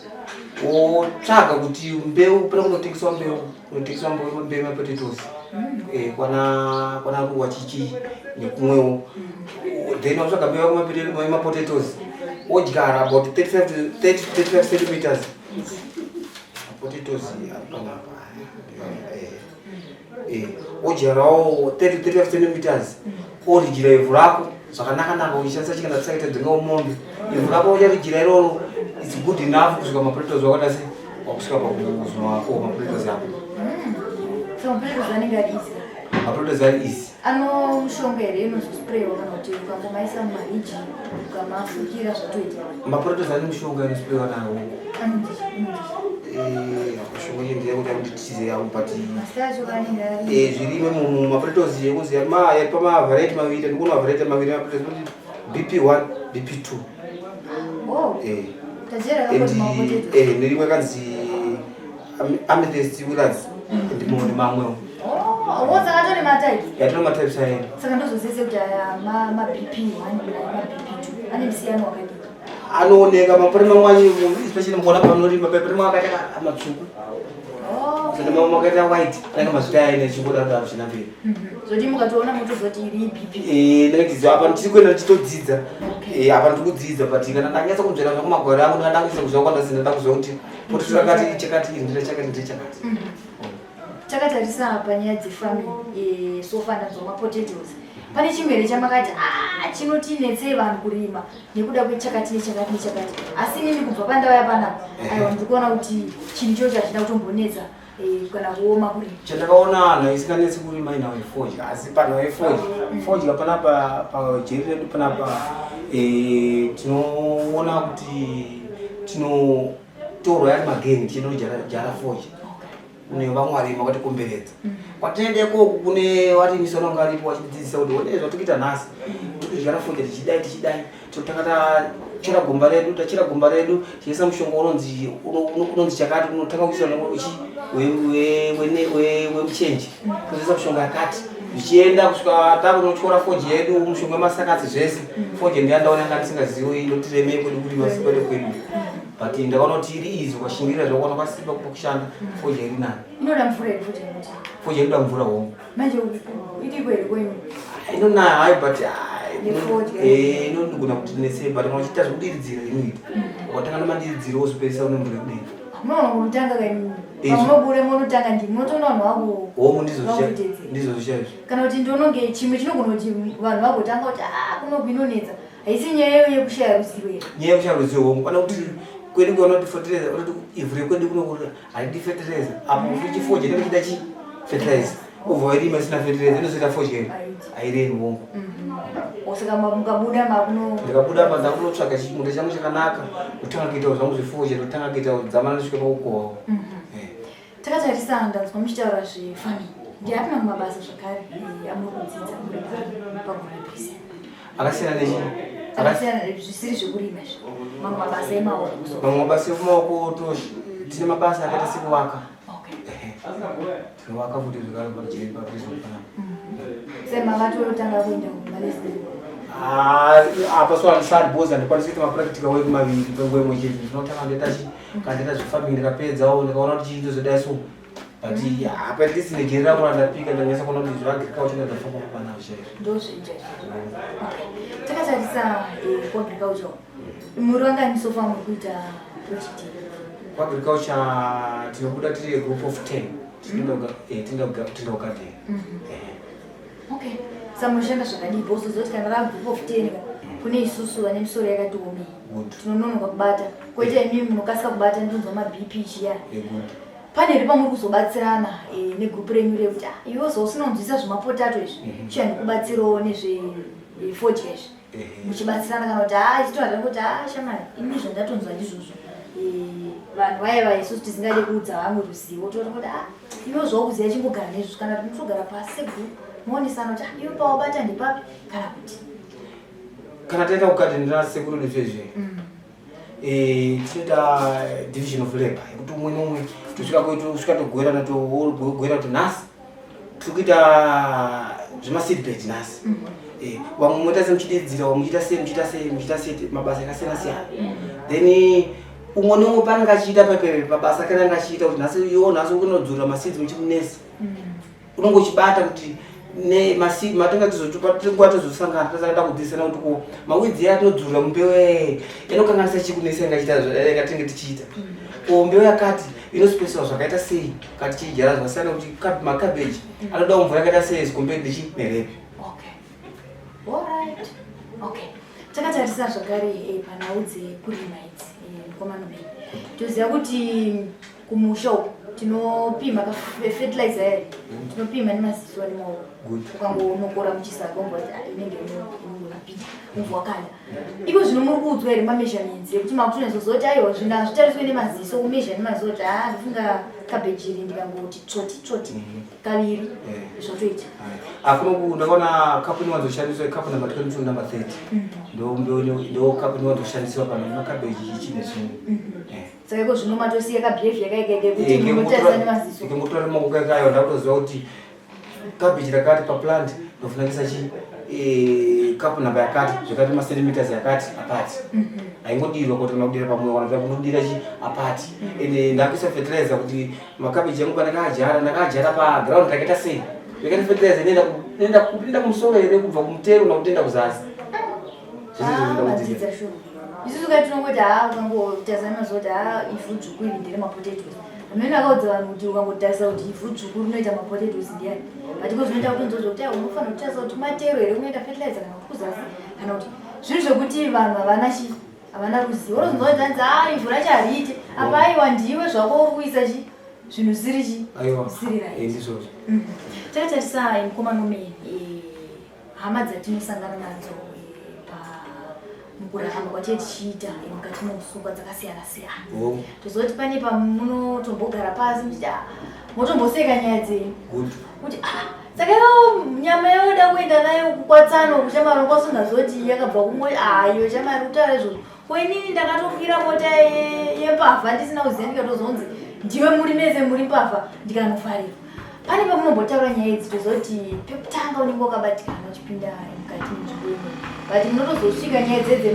Wotsvaga kuti mbeu pana kunotengeswa mbeu, kunotengeswa mbeu yemapotatoes eh, kwana kwana Ruwa chichi nekumwewo. Then watsvaga mbeu yemapotatoes wodyara about 35 to 30 to 35 centimeters mapotatoes ari panapa eh, wodyarawo 30 to 35 centimeters, orijira ivhu rako zvakanaka-naka uchishandisa chikanda tisaita dzingawo mombe. Ivhu rako ucharijira iroro, it's good enough kusvika mapotatoes wakada se wakusvika pakuzomako mapotatoes ako. So mapotatoes anenge ari easy? Mapotatoes ari easy. Ano mushonga here inozosprayiwa, kana kuti ukangomaisa mumariji ukamafukira zvatoita? Mapotatoes ane mushonga inosprayiwa nayo. Anonzi? Mushonga iyi ndeyekuti kuti tichize yangu, but Mazita acho anenge ari? Zvirime mumapotatoes yekuzi yari pamavharaiti maviri. Ndikuona mavharaiti maviri emapotatoes, kuti BP1, BP2. Oh, tajera And kakoti mapotatoes. Nerimwe kanzi Amethyst Willards and nemamwewo. Oh, wotsa atori matypes? Yatori matypes ayo. Saka ndozosese kuti aya ma-BP 1 nema-BP 2 ane musiyano wakadii? Anooneka mapore mamwe acho, especially mukuona panorima, pepere mamwe akaita matsvuku, saka mamwe akaita white, anenge mazvita aine chingoda kudaro zvichina mberi. Zoti mukatoona motozoti iri BP? Ndinenge apa ndiri kuenda ndichitodzidza. Apa ndiri kudzidza, but kana ndanyatsa kunzvera zvakumagwaro angu, ndanga ndakuisa kuziva kwandasina, ndakuziva kuti potato rakati chakati, iri ndire chakati, ndire chakati. Takatarisa panyaya dzefarming, so far ndanzwa mapotatoes. Pane chimwe here chamakati, "Ah, chinotinetsei vanhu kurima nekuda kwechakati nechakati nechakati," asi inini kubva pandauya panapa, aiwa, ndiri kuona kuti chinhu ichocho hachina kutombonetsa kana kuoma kurima? Chandakaona anhu isinganetsi kurima inhau yefodya. Asi panhau yefodya, fodya panapa pajeri redu panapa, tinoona kuti tinotorwa yari mageni tichinodyara fodya. Kune vamwe varimi vakatikomberedza. Kwatinoenda ikoko kune varimisi vanonga varipo vachidzidzisa kuti one zvatikuita nhasi, tikudyara fodya tichidai tichidai, tinotanga tachera gomba redu, tachera gomba redu tichiisa mushonga unonzi chakati, unotanga kuisa wemuchenje, tozoisa mushonga yakati, zvichienda kusvika takunotyora fodya yedu, mushonga wemasakatsi, zvese. Fodya ndiyandaona yanga ndisingazivi inotiremei kwedu kurima kwedu kwedu, but ndakaona kuti iri izi ukashingirira zvakaona kwasimba kushanda, fodya iri nani. Inoda mvura here futi inoti? Fodya inoda mvura, hongu. Manje iriko here kwenyu? Inonaya hayo, but Nefodya. Inogona kuti netsei, but kana uchiita zvekudiridzira inoita. Ukatanga nemadiridziro wozopedzisa une mvura yekudenga. Munoona kunotanga kaimini? Izvo. Pamunobuda munotanga ndimi munotoona vanhu vako Hongu, ndizvo vakutedzera. Ndizvo zvichaizvo. Kana kuti ndiononge chimwe chinogona kuti vanhu vagotanga kuti a kunoku inonetsa, haisi nyaya yekushaya ruzivo here? Nyaya yekushaya ruzivo, hongu. Kana kuti kwedu kuona kuti fertilizer, kuti ivhu rekwedu kuno haridi fertilizer, apo chifodya chinenge chida chi fertilizer, ubva wairima isina fertilizer, inozoita fodya here? Haiti. Hairemi, hongu. Saka mukabuda makuno? Ndikabuda apa ndakunotsvaga chimunda changu chakanaka, ndotanga kuitawo zvangu zvefodya, ndotanga kuita dzamana ndosvika pakukohwawo. Takatarisa, ndanzwa muchitaura zvefarming. Ndiapi mamwe mabasa zvakare amuri kudzidza muri paGura Prison? Akasiyana nechi? Akasiyana, zvisiri zvekurima izvi, mamwe mabasa emaoko so. Mamwe mabasa emaoko, tine mabasa akaita sekuvaka. Tinovaka futi zvekare pajeri, paprison panapa. Semakatotanga kuenda kumalesson? Ah, apa so handisati because handikwanisi kuita mapractical work maviri panguva imwe chete. Ndinotanga ndoita chi kana ndaita zvefarming, ndikapedzawo ndikaona kuti chii ndozodai so, but apa at least nejeri rangu randapika ndanyasa kuona kuti zveagriculture ndandafamba panazvo chaizvo. Ndozviita izvozvo. Okay. Takatarisa kuagriculture, muri vangani so far muri kuita project iyi? Kuagriculture tinobuda tiri a group of 10. Tinoenda kugarden. Okay, saka munoshanda zvakadii? Bozozoti kana raa group of 10 ka, kune isusu vane misoro yakati omei, tinononoka kubata, koita imimi munokasika kubata, ndinonzwa maBP chiya. Pane here pamuri kuzobatsirana negroup renyu rekuti, "Ah, iwe zausina kunzwisa zvemapotato izvi, chiya ndikubatsirawo nezvefodya izvi," muchibatsirana, kana kuti ha ichitohata kuti, "Ha shamari, ini zvandatonzwa ndizvozvo"? Vanhu vaiva isusu tisingade kuudza vamwe ruzivo, toona kuti, "Ah, iwe zvakuziva, chingogara nezvozvo," kana kuti mutogara pasi segroup moonesana kuti, "Ah, iwe pawabata ndepapi," kana kuti? Kana taenda kugarden nasekuru nezvezve, tinoita division of labor yekuti umwe neumwe tosvika kwetu, tosvika togoerana, togoera kuti nhasi tiri kuita zvemaseedbed nhasi. Vamwe moita semuchidiridzira, vamwe muchiita sei, muchiita sei, muchiita sei, mabasa akasiyana siyana. Then Umwe neumwe paanenge achiita pepepe pabasa kake anenge achiita kuti nhasi iwo nhasi unodzurira maseeds muchimunesi. Unenge uchibata kuti matenga tizotinguva tozosangana tasaka takudzidzisana kuti ko mawidzi aya atinodzurira mumbeu ee inokanganisa chii kunesi yanga ichiita yatinenge tichiita. Ko mbeu yakati inosipesiwa zvakaita sei kati chiidyara zvakasiyana kuti macabbage anoda mvura yakaita sei as compared nechi nerepi. Okay. Alright. Okay. Takatarisa zvakare eh, panhau dzekurima idzi eh, mukomana uyu. Toziva kuti kumusha uku tinopima ka fertilizer here tinopima nemaziso nemaoko. Ukangonokora muchisaga umbwa kuti ah, inenge inongonapinda umva wakanda. Iko zvino muri kuudzwa here mameasurements ekuti makutonyatsozoti kuti aiwa zvinhu hazvitariswe nemaziso kumezha nemaziso kuti haa ndofunga cabbage iri ndikangoti tsvoti tsvoti. Kaviri eh. zvatoita. Akuno ndakaona kapu inowanzoshandiswa kapu number 22 number 30. Mm. Ndo ndo ndo kapu inowanzoshandiswa pano makabeji chichi nezvimwe. Mm-hmm. Eh. Saka iko zvino matosiya ka behavior kaika kaika kuti eh, munotarisa nemaziso. Ikingotora maoko kayo ndakutoziva kuti cabbage rakati pa plant ndofunakisa chi kapu number yakati zvakati ma centimeters yakati apart. Mm-hmm. Haingodirwa kuti unodira pamwe kana kuti unodira chi apart. Mm-hmm. Ende ndakuisa fertilizer kuti Makabeji angu pandakadyara ndakadyara paground rakaita sei yakaita fertilizer inoenda inoenda kupi inoenda kumusoro here kubva kumutero kana kuti inoenda kuzasi Zvese izvo zvinoda kudzidza. Ah, sure. Isusu kai tinongoti haa ukangotarisa nemazuva kuti haa ivhu dzvuku iri ndere mapotatoes. Amene akaudza vanhu kuti ukangotarisa kuti ivhu dzvuku rinoita mapotatoes ndiani. But iko zvinoita kuti unzwe zvekuti unofanira kutarisa kuti matero here kunoita fertilizer kana kuti kuzasi kana kuti zvinhu zvekuti vanhu havana chi havana ruzivo unozonzwa kuti hanzi haa ivhu racho hariite apa aiwa ndiwe zvako uri kuisa chi zvinhu zvisiri chi zvisiri right eh, ndizvozvo mhm. takatarisa eh, mukoma nomeni eh, hama dzatinosangana nadzo mukurarama kwatee tichiita mukati meusungwa dzakasiyana siyana oh. tozoti pane pamunotombogara pasi muchiti ah, motomboseka nyaya dzenyu kuti ah, saka iyo nyama yaoda kuenda nayo kukwatsano kuchamari kwasingazoti yakabva kumwe ayo ah, chamari kutaura izvozvo ko inini ndakatokwira mota yembavha ndisina kuziva ndikatozonzi ndiwe muri mese muri mbavha ndikanofarirwa pane pamunombotaura nyaya idzi tozoti pekutanga unenge wakabatikana uchipinda mukati munzvimbo imo but munotozosvika nyaya dzedze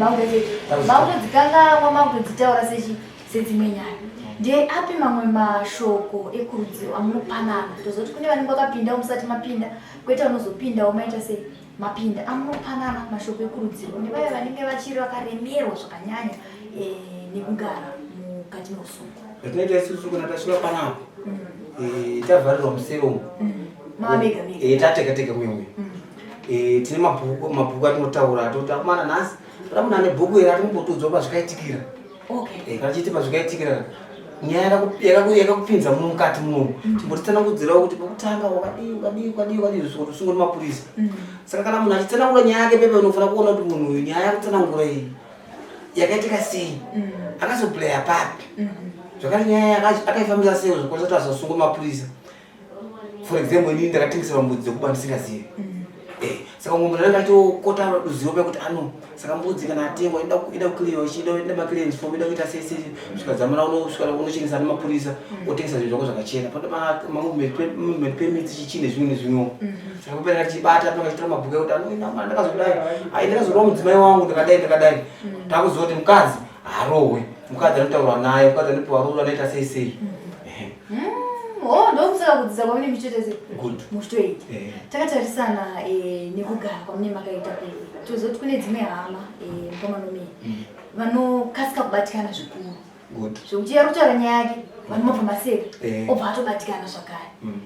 makutodzikangamwa makutodzitaura sechi sedzimwe nyaya ndeapi mamwe mashoko ekurudziro amunopanana tozoti kune vanenge vakapinda musati mapinda kwete vanozopindawo maita sei mapinda amunopanana mashoko ekurudziro nevaya vanenge vachiri vakaremerwa zvakanyanya eh, nekugara mukati meusungu zvatinoita isusu kana tasvika panapa mm. eh, tavharirwa musero umu mm. eh, tatega tega muye muye mm. tine mabhuku mabhuku atinotaura atoti akomana nhasi toda munhu ane bhuku here atimbotiudzwa pazvikaitikira Okay. Eh, kana chiiti pazvikaitikira nyaya yakakupinza muno mukati munomu mm. timbotitsanangudzirawo kuti pekutanga wakadii ukadii ukadii ukadii zvisiko tusungwa nemapurisa mm. saka kana munhu achitsanangura nyaya yake pepe unofanira kuona kuti munhu uyu nyaya yakutsanangura iyi yakaitika sei mm. akazoplaya papi mm-hmm. zvakati nyaya akaifambisa sei zvokwanisa kuti azosungwa mapurisa for example inini ndakatengeserwa mbudzi dzekuba ndisingazivi mm. eh, saka mumwe munhu anenge achitokota ruzivo pekuti ano saka mbudzi kana atengwa ida kuclear ichida ida maclearance form ida kuita sei sei svika dzamara unosvika unochenesa nemapurisa mm. otengesa zvinhu zvako zvakachena panoda mamovement permits chichi nezvimwe nezvimwewo mm. saka kupera tichibata tinonga tichitora mabhuku ekuti anoina ndakazodai ai ndakazorova mudzimai wangu ndakadai ndakadai mm. takuziva kuti mukadzi haarohwe mukadzi anotaurwa naye mukadzi anopiwa ruru anoita sei sei mm, oh, ndokusaka kudzidza kwamune muchitoita sei muchitoita eh. takatarisana eh, nekugara kwamune makaita tozoti kune dzimwe hama eh, mukoma nomii mm. vanokasika kubatikana zvikuru zvekuti yari kutaura nyaya yake vanhu mobva maseka obva atobatikana zvakare mm.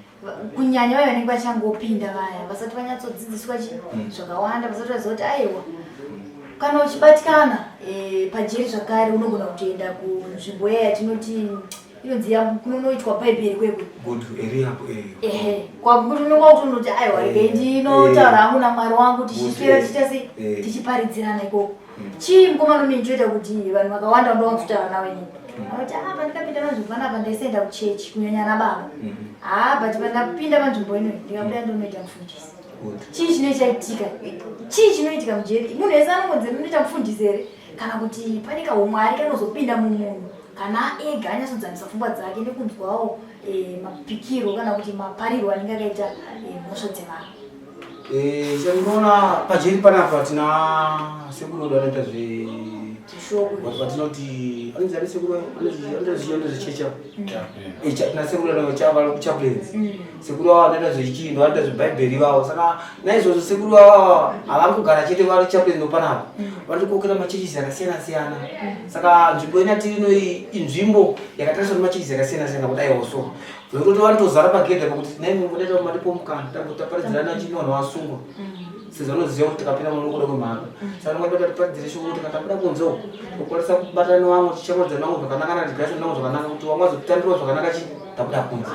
kunyanya vaya vanenge vachangopinda vaya vasati vanyatsodzidziswa chi mm. zvakawanda vasati vaziva kuti aiwa kana uchibatikana e, pajeri zvakare unogona kutoenda kunzvimbo iya yatinoti inonzi kunonoitwa bhaibheri kwekwe eh. kwakuti unonga kutonoti aiwa regai eh. ndinotaura hangu namwari wangu tichiswera tichiita sei tichiparidzirana ikoko mm. chii mukomana unoini choita kuti vanhu vakawanda vandowanzotaura nawo inini mm. anoti ah pandikapinda panzvimbo panapa ndaisaenda kuchechi kunyanya nababa mm. ah but pandapinda panzvimbo inoyi ndikabuda ndonoita mufundisi chii chinoe chaitika chii chinoitika mujeri munhu wese anongonzi ndinoita mufundisi here kana kuti pane kahumwari kanozopinda mumunhu kana ega anyatsodzamisa pfungwa dzake nekunzwawo eh, mapikirwo kana kuti maparirwo anenge akaita eh, mhosva dzevanhu Eh, chandinoona pajeri panapa tina sekuru wedu anoita zve Vatinoti anonzi ani sekuru anoita zvechechi apo tina sekuru chaplains sekuru avo vanoita zvechindo vanoita zvebhaibheri ivavo. Saka naizvozvo sekuru avo havangogara chete vari chaplains nopanapa, vanotikokera machechisi akasiyana siyana. Saka nzvimbo ina tiri ino inzvimbo yakatariswa nemachechisi akasiyana siyana kudaiwo, so zvekutoti vanotozara pagedha pakuti naimwe madipo mukana taparidzirana chinonhu vasungwa, sezvo vanoziva kuti tikapinda muno kuda kwemhaka. Saka tinonga tiparidzire shoko kuti kana tabuda kunze uko tokwanisa kubatana nevamwe, tichamwadzana navo zvakanaka, natigarisana navo zvakanaka, kuti vamwe vazotitambirawo zvakanaka chi tabuda kunze.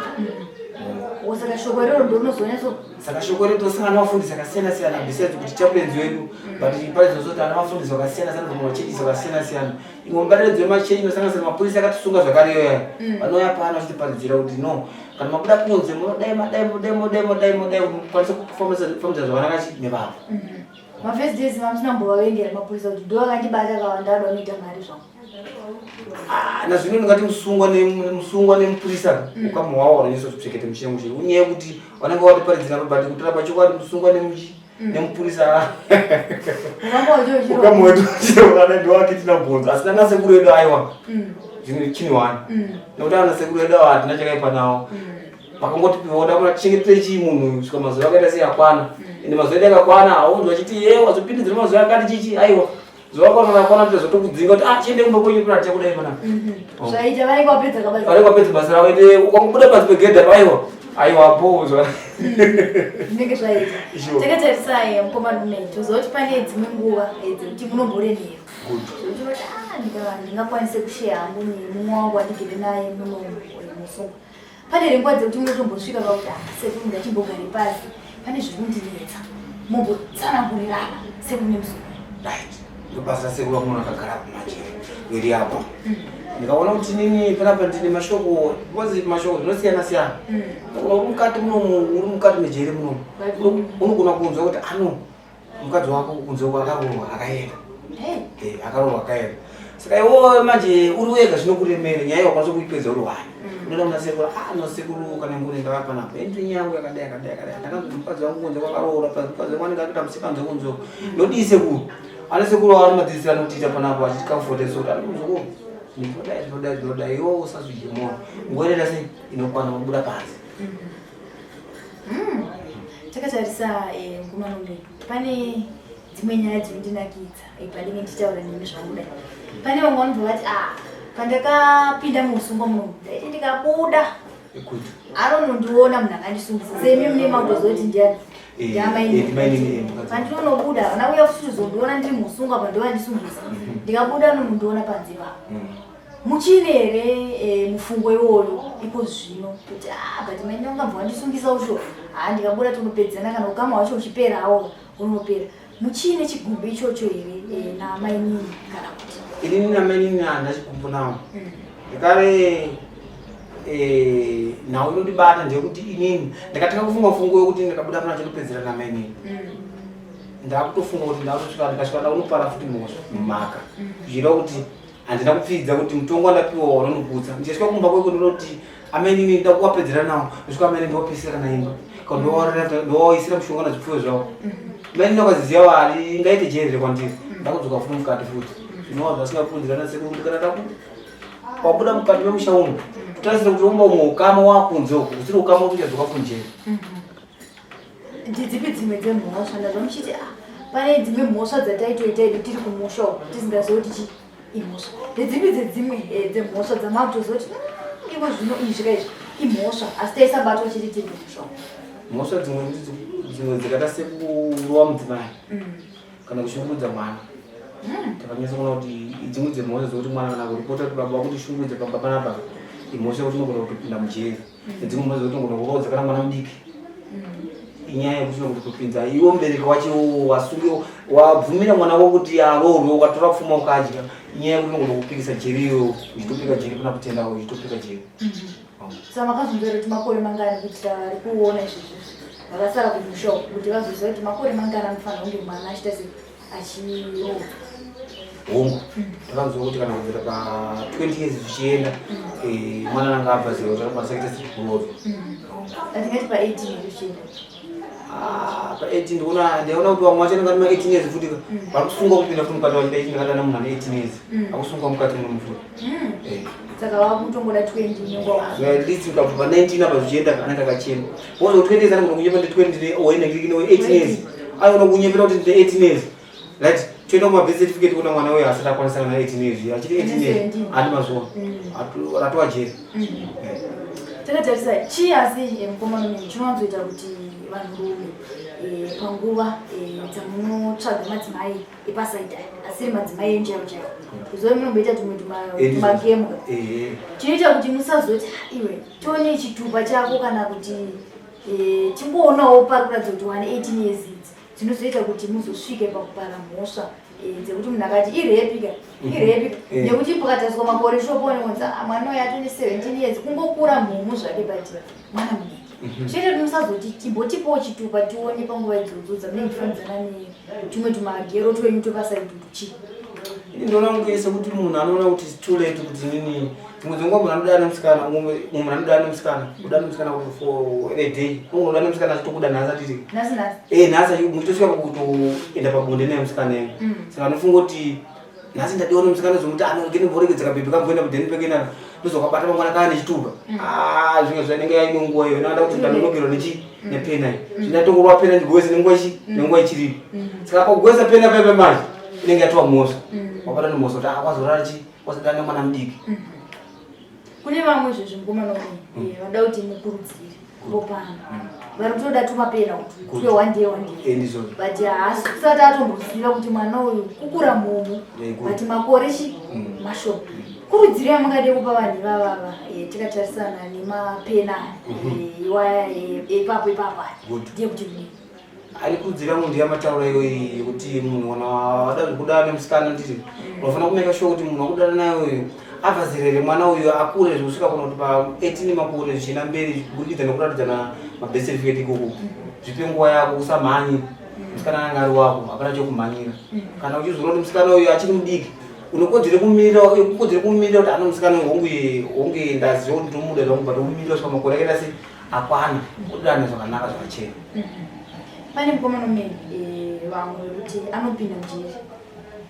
Saka shoko iroro ndonozonyatso Saka shoko redu tosangana nevafundisi akasiyana siyana, besides kuti chaplains wedu, but paridzo zoti ana vafundisi vakasiyana siyana kubva mumachechisi akasiyana siyana. Imwe mubatanidzo yemachechi inosanganisira mapurisa akatisunga zvakare iyoya, vanouya pano vachitiparidzira kuti no, kana mabuda kunze munodai, madai, mudai, mudai, mudai, mudai, mukwanise kufambisa zvakanaka chi nevavo. Mafirst days mamusina mbovavengera mapurisa kuti ndo vakandibata kawanda vanoita mari zvangu? Ah, nazvino ndingati musungwa nemupurisa ukama hwavo wanonyatsa kutsvekete mushe mushe. Unyaya yekuti vanenge vatiparidzira, but kutora pachokwadi musungwa nemupurisa ukama wedu kana ndiwake tina bhonzo, asi nana sekuru edu aiwa, zvinhu chini wani, nekuti ana sekuru edu ava hatina chakaipa nawo. Pakangoti voda kuna tichengetere chii munhu svika mazuva akaita sei akwana, ende mazuva edu akakwana haunzwa achiti ye wazopindidzira mazuva akati chichi. Aiwa, zuva kwana rakwana tozotokudzinga kuti ah, chiende kumba kwenyu, kuna tichakudai panapa. Oh. Zvaita vanenge vapedza kabasa. Vanenge vapedza basa ravo, ende ukangobuda panze pegedha aiwa aiwa po zva Zvinenge zvaita. Takatarisai mukomana, toziva kuti pane dzimwe nguva dzekuti munomboremerwa, zvekuti unoti ah, ndingakwanise kusheya hangu nemumwe wangu wandigere naye muno musungwa. Pane here nguva dzekuti munotombosvika pakuti ah, sekuru, ndachimbogare pasi, pane zviri kundinetsa, mombotsanangurirana sekuru nemusungwa? Right, ndobasa sekuru vamuona akagara kumajeri iri apo. Ndikaona kuti nini panapa ndine mashoko, because mashoko zvinosiyana siyana. Unoona uri mukati munomu, uri mukati mejeri munomu, unogona kunzwa kuti ano mukadzi wako kunze uko akaroorwa akaenda. Akaroorwa akaenda. Saka iwo manje uri wega, zvinokuremera. Nyaya wakwanisa kuipedza uri wani, unoda muna sekuru. Ah no, sekuru, kana ngune ndava panapa endri nyaya yangu yakadai yakadai yakadai, ndakanzwa mukadzi wangu kunze kwakaroora, mukadzi wangu anenge akuita musikanzwa kunze uko, ndodii sekuru? Ana sekuru avo anomadzidzisira anotiita panapa achitikamfotesa kuti anokunzoko zvinodai zvinodai zvinodai, iwo usazvidye moyo, nguva inoita sei inokwana unobuda panze. Takatarisa mukomana unoyi, pane dzimwe nyaya dzinondinakidza pandinge ndichitaura nemi zvangu kudai. Pane vamwe vanobva vati ah, pandakapinda muusungwa munomu ndaiti ndikabuda anonondiona munhu akandisungisa, semi mune makutoziva kuti ndiani. Ndiamainini. Pandinonobuda havana kuuya futi kuzondiona ndiri musungwa pandovandisungisa, ndikabuda anonondiona panze papo. Muchine here mufungo iwoyo iko zvino kuti ah, but maini ungabva wandisungisa ucho, ha, ndikabuda tonopedzana, kana ukama hwacho uchiperawo unopera? Muchine chigumbu ichocho here namainini kana kuti? Inini namainini handina chigumbu nawo. Zvekare nhau inondibata ndeyekuti inini ndakatanga kufunga fungo yokuti ndikabuda pana chinopedzera namainini, ndakutofunga kuti ndakutosvika, ndikasvika ndakunopara futi mhosva mumhaka, zvichireva kuti handina kupfidza, kuti mutongo wandapiwa wanondiputsa. Ndichasvika kumba kweko ndinoti amainini nda kuwapedzera nawo, ndosvika amainini ndowapisira kana imba, kana ndowaisira mushonga nazvipfuyo zvavo. Mainini wakaziziva wari ingaite jeri kwandiri, ndakudzoka futi mukati futi, zvinova zvasingakurudzirana sekuru kuti kana taku wabuda mukati memusha uno kutarisira kuti umba umwe ukama wakunze uko usiri ukama kuti uchadzoka kunjeri. Ndidzipi dzimwe dzemhosva ndazva muchiti ah, pane dzimwe mhosva dzataitoita edu tiri kumusha uko tisingazivi kuti chi imhosva? Ndedzipi dzedzimwe dzemhosva dzamakutoziva kuti iko zvino izvi kaizvi imhosva, asi taisabatwa chete tiri kumusha uko? Mhosva dzimwe dzimwe dzakaita sekurova mudzimai kana kushungurudza mwana. Takanyatsa kuona kuti dzimwe dzemhosva dzekuti mwana kana kuripota kuti baba vakuti shungurudza pamba panapa, imhosva yekuti unogona kutopinda mujeri. Nedzimwe mhosva dzekuti unogona kuroodza kana mwana mudiki, inyaya yekuti unogona kutopinza iwe mubereki wacho wasunge wabvumira mwana wako kuti aroorwe, ukatora pfuma ukadya, inyaya yekuti unogona kupikisa jeri iyoyo, uchitopika jeri kuna kutenda, uchitopika jeri. Saka makazonzwa kuti makore mangani kuitira vari kuona izvezvi vakasara kumusha uko, kuti vazoziva kuti makore mangani anofanira kunge mwana achiita se achiroorwa? Hongu, takanzwa kuti kana kubvira pa20 years zvichienda, mwana ananga abva zero kuti anokwanisa kuita sekuroorwa. Atingati pa18 zvichienda? Ah, pa 18 ndikuona ndaona kuti vamwe vacho vanenge vane ma 18 years futi ka mm. vari kusungwa kupinda futi mukati vachida ndakadana munhu ane 18 years mm. akusungwa mukati muno mufuti mm. eh. saka vakutongoda 20 nenguva at least ukabva pa 19 apa zvichienda anenge akachena wozo 20 years anogona kunyepa ndi 20 oenekikine 18 years anogona kunyepera kuti ndi 18 years right toenda kumabirth certificate kuona mwana uyo asati akwanisa kana 18 years achiri 18 years andi mazuva ratova jeri mm. eh. Takatarisa chii asi eh, mukomana mimi chinowanzoita kuti vanhurume eh, panguva eh, dzamunotsvaga madzimai epasaidi aya asiri madzimai enyu chaivo chaivo kuziva munomboita tumwe tumagemu chinoita kuti musazoti ah, iwe tione chitupa chako kana kuti tingoonawo pari kuratidza kuti wane 18 years idzi dzinozoita kuti muzosvike pakupara mhosva eh, dzekuti munhu akati irepi ka mhm. irepi eh. nekuti pakatariswa makore shopoononzi ah, mwana uyo atone 17 years kungokura mhumhu zvake but mwana mudiki mhm. chete kuti musazoti timbotipowo chitupa tione panguva idzodzo dzamunenge muchifananidzana netumwe tumagero twenyu twepasaidhutu chii ini ndinoona kunge sekuti munhu anoona kuti too late kuti nini dzimwe dzenguva munhu anodana nemusikana umwe munhu anodana nemusikana kudana nemusikana for a day umwe unodana nemusikana achitokuda nhasi atiti eh nhasi muchitosvika pakutoenda pabonde naye musikana iyo mm. saka anofunga kuti nhasi ndadiwa nemusikana zomuti anogene mboregedza kabhebhi kamboenda kudheni pekenana ndozokabata mangwana kaa nechitupa mm. ah, zvimwe zvanenge yaimwe nguva iyo inoda kuti ndanonokerwa nechi mm. nepena iyi zvindatongorwa pena ndigowese nenguva ichi nenguva ichiripo saka pakugowesa pena pepe manje inenge yatova mhosva wabata nemhosva kuti akwazorara ah, chii Wasadana nemwana mudiki. Mm. Kune vamwe zvezvi mukomana uyu mm. eh, vanoda kuti mukurudzire vopana mm. vari kutoda tumapena kuti tuve one day one day eh, but haasati atomboziva kuti mwana uyu kukura mhomho eh, but makore chi mashoma kurudziro yamungade kupa vanhu ivavava tikatarisana nemapena mm-hmm. iwaya ipapo ipapo ndeyekuti kudii Ari kurudzira munhu yamataura iyoyi yekuti munhu kana wada zvekudana nemusikana nditi unofanira kumeka sure kuti munhu wakudana naye uyu abva zera here mwana uyu akure zvekusvika kuna kuti pa 18 makore zvichienda mberi kuburikidza nekuratidzana mabirth certificate ikoko zvipe nguva yako usamhanye musikana anenge ari wako hapana chekumhanyira kana uchizoona kuti musikana uyu achiri mudiki unokodzere kumirira ukodzere kumirira kuti ano musikana uyu hongu hongu ndaziva kuti ndomuda zvangu but womirira kusvika makore akaita sei akwana odana zvakanaka zvakachena mhm. pane mukomana umene eh, vamwe vekuti anopinda mujeri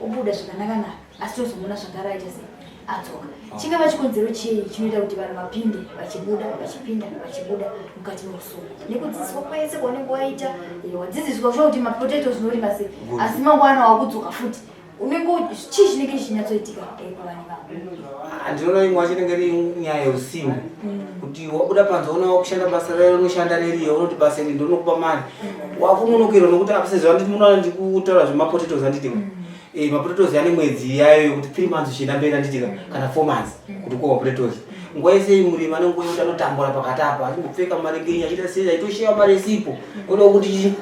obuda zvakanakanaka asi tozomuona zvakare aita sei adzoka ah. chingava chikonzero chei chinoita kuti vanhu vapinde vachibuda vachipinda vachibuda mukati meusungo nekudzidziswa kwese kwaunenge waita eh, wadzidziswa kusha kuti mapotatoes unorima sei asi mangwana wakudzoka futi unenge chii chinenge chichinyatsoitika eh, pavanhu ivavo ah, ndinoona imwe wacho inenge iri nyaya yeusimbe mm. kuti wabuda panze ona wakushanda basa rayo unoshanda reriyo unoti basa iri ndinokupa mari mm. wakunonokerwa nokuti apa sezvo anditi munoona ndikutaura zvemapotatoes anditika mm. eh, mapotatoes ane mwedzi yayo yekuti three months uchienda mberi anditika kana four months kuti kuwa mapotatoes nguva yese murimi ane nguva yekuti anotambura pakati apa achimbopfeka marengenyi achiita sei aitoshewa mari isipo oda kuti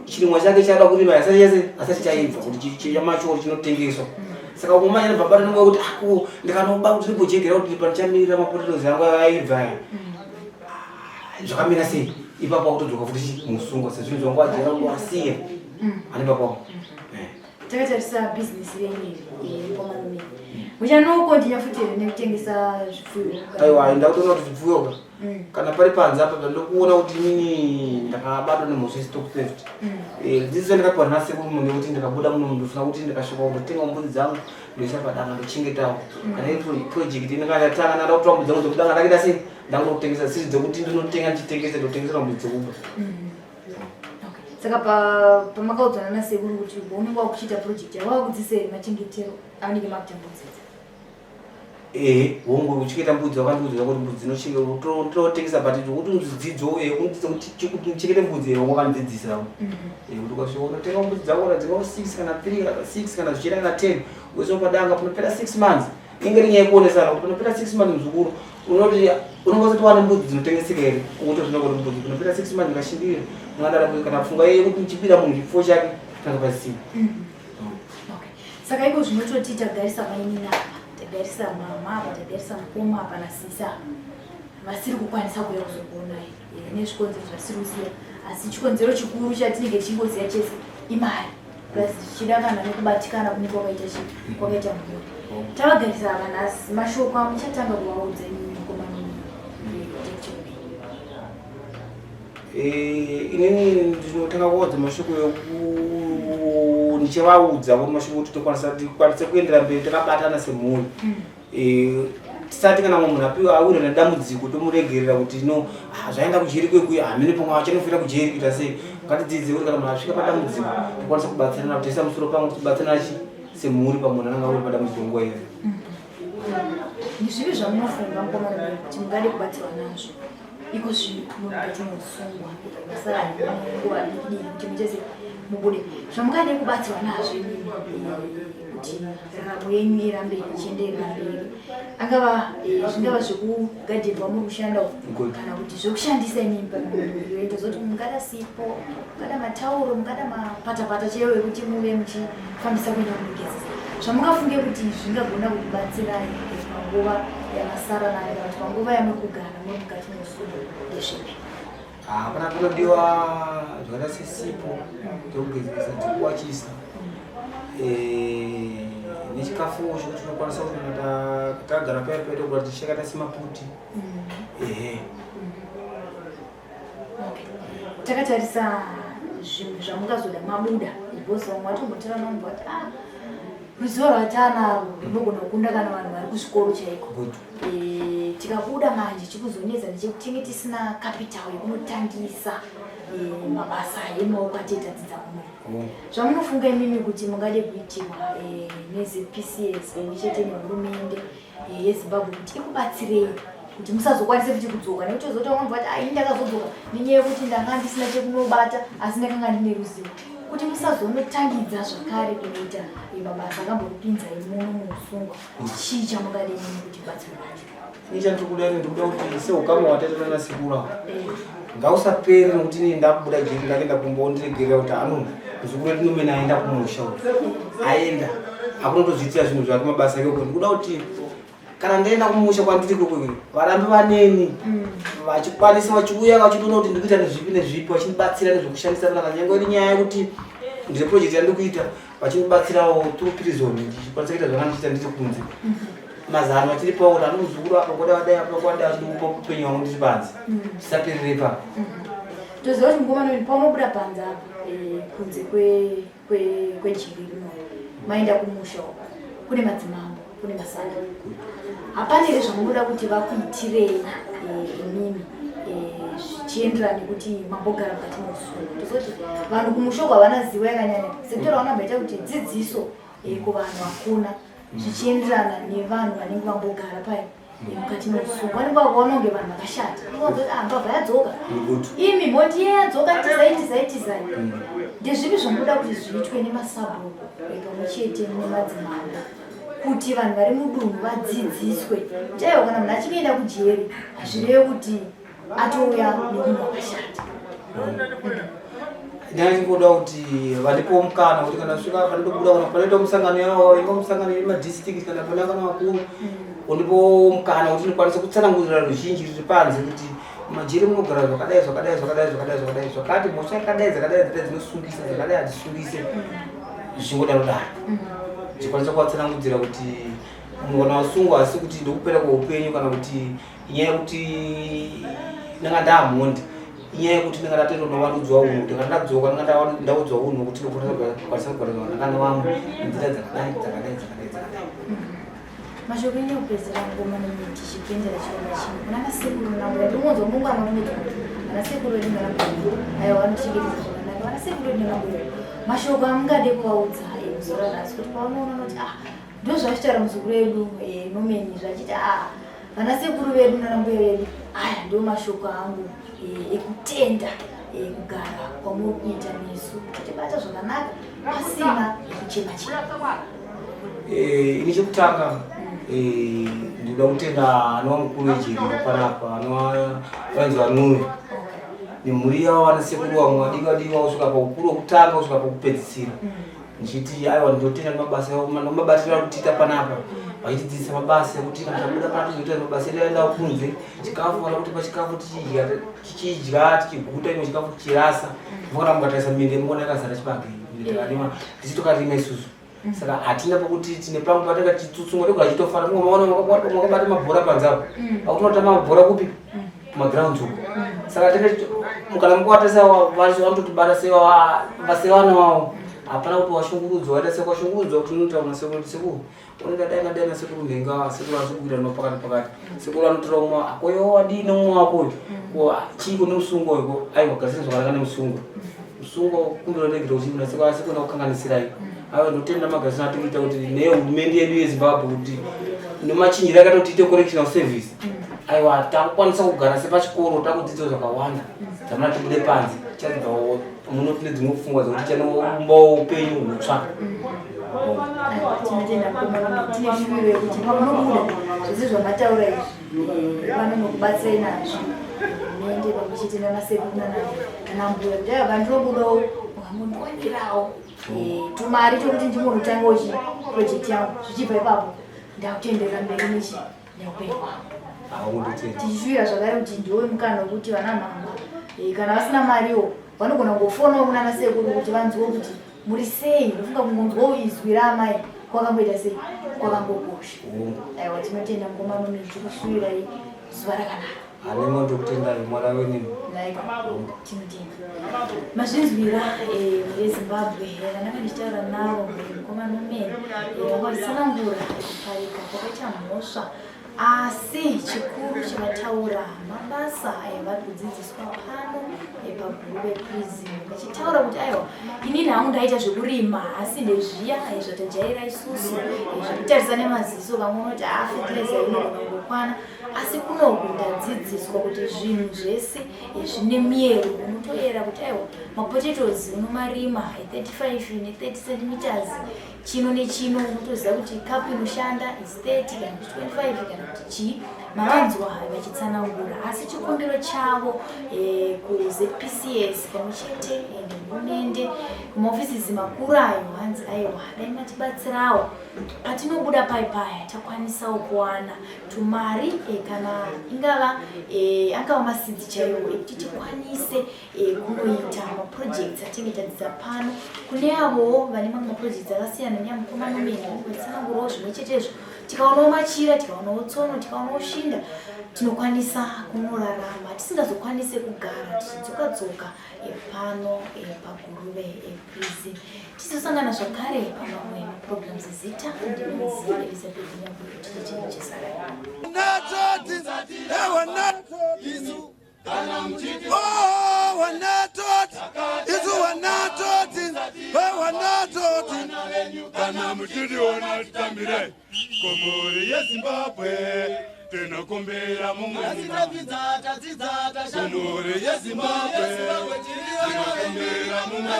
chirimwa chake chaada kurima asati chase asati chaibva kuti chamacho chinotengeswa saka umwe manje anobva abata nenguva yekuti ako ah, ndikanoba kuti ndimbojegera kuti pandichamirira mapotatoes angu aibva aya ah, zvakamira sei ipapo akutodzoka futi musungwa sezvinhu zvangu ajera kuti wasiya ane papapo eh. takatarisa bhizinesi renyu iri eh, komarume muchanokontinya futi here nekutengesa zvipfuyo aiwa ndakutoona kuti zvipfuyo ka mm. kana pari panze apa ndokuona kuti inini ndakabatwa nemhosva yestock theft mm. eh, dzidziso ndakapiwa nasekuru munhu yekuti ndikabuda muno ndofuna kuti ndikasvika kundotenga mbudzi dzangu ndoisa padanga ndochengetawo mm. kana iri project inenge ndatanga ndada kutora mbudzi dzangu dzekudanga ndakaita sei ndakunotengesa siri dzekuti ndinotenga ndichitengesa ndotengesera mbudzi dzekuba saka pamakaudzana nasekuru kuti unenge wakuchiita project yavo wakudzisei machengetero aunenge makuita mbudzi idzi Ehe, hongu kuchengeta mbudzi wakandiudza kuti mbudzi dzinotengesa but kuti dzidzo kundidzidza kuti ndichengete mbudzi hongu wakandidzidzisa mhm. eh, kuti ukasvika unotenga mbudzi dzako kana dzingava six kana three kana six kana zvichienda kana ten uisa padanga panopera six months inge iri nyaya yekuonesana kuti panopera six months muzukuru unoti unenge usati wane mbudzi dzinotengeseka here ukutozvina kuti mbudzi panopera six months ndikashingirira ungadara kana pfungwa yekuti ndichibira munhu chipfuwo chake tanga pasina mhm. Okay. Saka iko zvino toti tagarisa mainini apa, tagarisa mama apa, tagarisa mukoma apa nasisi apa vasiri kukwanisa kuuya kuzokuonai eh, nezvikonzero zvasiri kuziva asi chikonzero chikuru chatinenge tichingoziva chese imari plus zvichida kana nekubatikana kunenge kwakaita chi kwakaita mhuri tavagarisa apa nhasi mashoko amuchatanga kuvaudza imimi mukoma nini. Eh, inini ndinotanga kuvaudza mashoko ndichivaudza kuti mashoko kuti tokwanisa tikwanise kuendera mberi takabatana semhuri mm. eh, tisati kana mumwe munhu apiwa awira nedambudziko tomuregerera kuti no ah, zvaenda kujeri kwekuya hamene pamwe achanofira kujeri kuita sei ngatidzidze kuti kana munhu asvika padambudziko tokwanisa kubatsirana kuti tiisa musoro pamwe tibatsirana chi semhuri pamunhu anenge awira padambudziko nguva iyoyo mm. ndizvivi zvamunofunga mukomana kuti mungade kubatsirwa nazvo iko zvino mukati musungwa masara nguva diki kuti muchese mubude zvamungade kubatsirwa nazvo imimi kuti raramo yenyu irambe ichienderera mberi angava eh, zvingava zvekugadhirwa muri kushanda kana kuti zvekushandisa imimi pamuviri tozoti mungada sipo mungada matauro mungada mapatapata chaiwo ekuti muve muchifambisa kuenda kunogezesa zvamungafunge kuti zvingagona kukubatsirai panguva yamasara nayo kana kuti panguva yamuri kugara muri mukati meusungwa ndezvipi ah, pana kunodiwa zvakaita sesipo dzekugezesa dzekuwachisa eh, nechikafu chekuti tinokwanisa kuti tagara paya paya togara tichakaita semaputi mm. ehe Takatarisa zvinhu zvamungazoda mabuda because vamwe vatombotora nombo vati ah ruzivo rwatanarwo runogona kukunda kana vanhu vari kuzvikoro chaiko eh, tikabuda manje chikuzonetsa ndechekuti tinge tisina capital yekunotangisa eh, mabasa emaoko atee tadzidza muno mm. zvamunofunga imimi kuti mungade kuitirwa eh, nezpcs pamwe chete nehurumende yezimbabwe kuti ikubatsirei kuti musazokwanise futi kudzoka nekuti tozoti vamwe vati ai ndakazodzoka nenyaya yekuti ndanga ndisina chekunobata asi ndakanga ndine ruzivo kuti musazonotangidza zvakare kunoita mabasa akambokupinzai muno muusungwa chii chamungade nini kuti batsiro nacho ini chandiri kuda ini ndikuda kuti seukama hwataita nana sekuru ava eh. ngausapere nekuti ini ndakubuda jeri ndakaenda kumba ondiregerera kuti ano muzukuru wedu nomene aenda kumusha uyu aenda akunotozviitira zvinhu zvake mabasa ake uko ndikuda kuti kana ndaenda kumusha kwandiri koko varambe vaneni mm. vachikwanisa vachiuya vachitoona kuti ndikuita nezvipi nezvipi vachindibatsira nezvekushandisa kana nyange iri nyaya yekuti ndine project yandikuita vachindibatsirawo through prison ndichikwanisa kuita zvanga ndichiita ndiri kunze mm. mazano achiripawo kuti anozukuru apa kwada vadai apa kwada achindikupa upenyu wangu ndiri panze mm. tisaperere ipapo toziva kuti mukomana uyu paunobuda panze apa eh, kunze kwejeri rino maenda kumusha uko kune madzimambo kune masanga hapana here zvamunoda kuti vakuitirei eh, imimi eh, zvichienderana nekuti mambogara mukati meusungo tozoti vanhu kumusha uko havana zivo yakanyanya sekutora vanambaita kuti dzidziso kuvanhu hakuna zvichienderana nevanhu vanenge vambogara pai mukati meusungwa vanenge vakuona kunge vanhu vakashata ah, mbavha yadzoka imi mhondi iye yadzoka tizai tizai tizai mm. ndezvipi zvamunoda kuti zviitwe nemasabhuku pamwe chete nemadzimambo kuti vanhu vari mudunhu vadzidziswe chaiwo kana munhu achinge kujeri hazvireve kuti atouya nemunhu wakashata ndingoda kuti vandipowo mukana kuti kana svika pandobuda kana panoita musangano yawo inga musangano yemadistrict kana pana kana vakuru undipowo mukana kuti ndikwanise kutsanangurira ruzhinji riri panze kuti majeri munogara zvakadai zvakadai zvakadai zvakadai zvakadai zvakati mhosva yakadai dzakadai dzakadai dzinosungisa dzakadai hadzisungise zvichingodaro daro ndikwanisa kuvatsanangudzira kuti munhu kana wasungwa asi kuti ndokupera kweupenyu kana kuti inyaya yekuti ndanga ndaamhondi inyaya yekuti ndanga ndatonowandudzwa unhu kuti kana ndadzoka ndanga ndaudzwa unhu kuti ndokwanisa kugara zvakanaka nevamwe nenzira dzakadai dzakadai dzakadai dzakadai mashoko enyu ekupedzera ngoma nemiti chipendera chiona chimwe kuna nasekuru nambuya ndinonzwa mungwana unongoita kuti vana sekuru vedu nanambuya aiwa vanotichengetedza zvakanaka vana sekuru vedu nanambuya mashoko amungade kuvaudza emusoro nhasi kuti pavanoona unoti ah ndozvachitaura muzukuru edu eh, nomeni zvachiti ah vana sekuru vedu nana mbuya vedu aya ndo mashoko angu eh, ekutenda eh, kugara kwamuri kuita nesu kutibata zvakanaka pasina kuchema chema ini chekutanga ndinoda kutenda anova mukuru wejeri panapa anova vanzi vanunu nemhuri yavo vana sekuru vamwe vadiki vadiwa kusvika paukuru wekutanga kusvika pakupedzisira mm. ndichiti aiwa ndinotenda nemabasa nemabatiro ari kutiita panapa vachitidzidzisa mabasa ekuti kana tabuda pana tizoita mabasa edu aenda kunze chikafu vana kutipa chikafu tichidya tichidya tichiguta imwe chikafu tichirasa mvura mukatarisa minda muona yakazara chibage minda takarima tisu tokarima isusu saka hatina pokuti tine pangu patinga tichitsutsumwa togara tichitofara maona makabata mabhora panze apo akutinotamba mabhora kupi kumagrounds uko saka tinge Kana mukuvatarisa, vanototibata sevana vavo. Hapana kuti washungurudzwa, waita sekwashungurudzwa kuti unotaura nasekuru kuti sekuru unoita dai nadai nasekuru mhenga, sekuru asi kuita no pakati pakati, sekuru anotora umwe akoyo, wadii nemumwe wako uyu, ko chiiko nemusungo uyu? Ko aiwa, garisani zvakanaka nemusungo. Musungo kumbira regera kuti nasekuru asi kuenda kukanganisirai. Aiwa, ndotenda magarisano atiri kuita kuti nehurumende yedu yeZimbabwe kuti nemachinjiro akaita kuti tiite correctional service. Aiwa, takukwanisa kugara sepachikoro, takudzidzawo zvakawanda. Dzamana tibude panze, tichadzidzawo muno, tine dzimwe pfungwa dzekuti tichanoumbawo upenyu hutsva. Tinotenda mukomana. Tine shuviro yekuti pamunobuda zvese zvamataura izvi vanonokubatsirai nazvo, muende pamwe chete nanasekuru nanambuya kuti aiwa, pandinobudawo mukamundwanirawo tumari tokuti ndimonotangawo chi project yangu, zvichibva ipapo ndakutoenderera mberi nechi neupenyu hwangu. Aundotenda. Tichishuvira zvakare kuti ndiwe mukana wekuti vana mama kana vasina mariwo vanogona kungofonawo kunana sekuru kuti vanzwewo kuti muri sei. Ndofunga kungonzwawo izwi raamai kwakamboita sei, kwakangokosha. Aiwa, tinotenda mukoma Nomi, tikushuvirai zuva rakanaka. Hanemo, ndokutendai mwana wenini. Naika, tinotenda. Mazvinzwira, veZimbabwe, vandanga ndichitaura navo, mukoma Nomeni, vanga vachitsanangura kuparika kwakaita mhosva, asi chikuru chavataura mabasa avari kudzidziswa pano paGuruve Prison, vachitaura kuti aiwa, inini hangu ndaita zvekurima, asi ndezviya zvatajaira isusu zvekutarisa nemaziso. Vamwe unoti a fertilizer inogona kungokwana, asi kunoku ndadzidziswa kuti zvinhu zvese zvine miyero. Unotoyera kuti aiwa, mapotatoes unomarima 35 ne30 centimeters, chino nechino, unotoziva kuti kapu inoshanda is 30 kana kuti 25 kana kuti chii. Mavanzwa vachitsanangura, asi chikumbiro chavo kuZPCS pamwe chete nehurumende, kumaofisisi makuru ayo, hanzi aiwa, dai matibatsirawo patinobuda pai paya takwanisawo kuwana tumari kana ingava angava maseeds chaiwo ekuti tikwanise kunoita maprojects atinge tadzidza pano. Kune avowo vane mamwe maprojects akasiyana neamukoma Nomeni, vatsanangurawo zvimwe chetezvo. Tikaonawo machira, tikaonawo tsono, tikaonawo shinda, tinokwanisa kunorarama tisingazokwanise kugara tichidzoka dzoka pano paGuruve Prison. Tizosangana zvakare pamamwe maprograms. Zita ndinonzi Elizabeth Nyabuyo. Tichichinyichesarai. Natoti, ewa natoti. Oh, wanatoti, isu wanatoti, wanatoti. Kana muchitiona, titambirei kumhuri yeZimbabwe, tinokumbira mumwe kumhuri yeZimbabwe, tinokumbira mumwe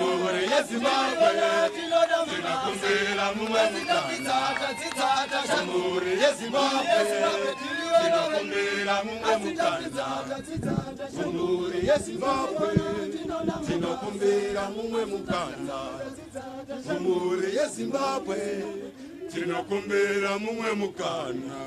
kumhuri yeZimbabwe, tinokumbira mumwe kumhuri yeZimbabwe, tinokumbira mumwe mukana kumhuri yeZimbabwe, tinokumbira mumwe mukana kumhuri yeZimbabwe, tinokumbira mumwe mukana.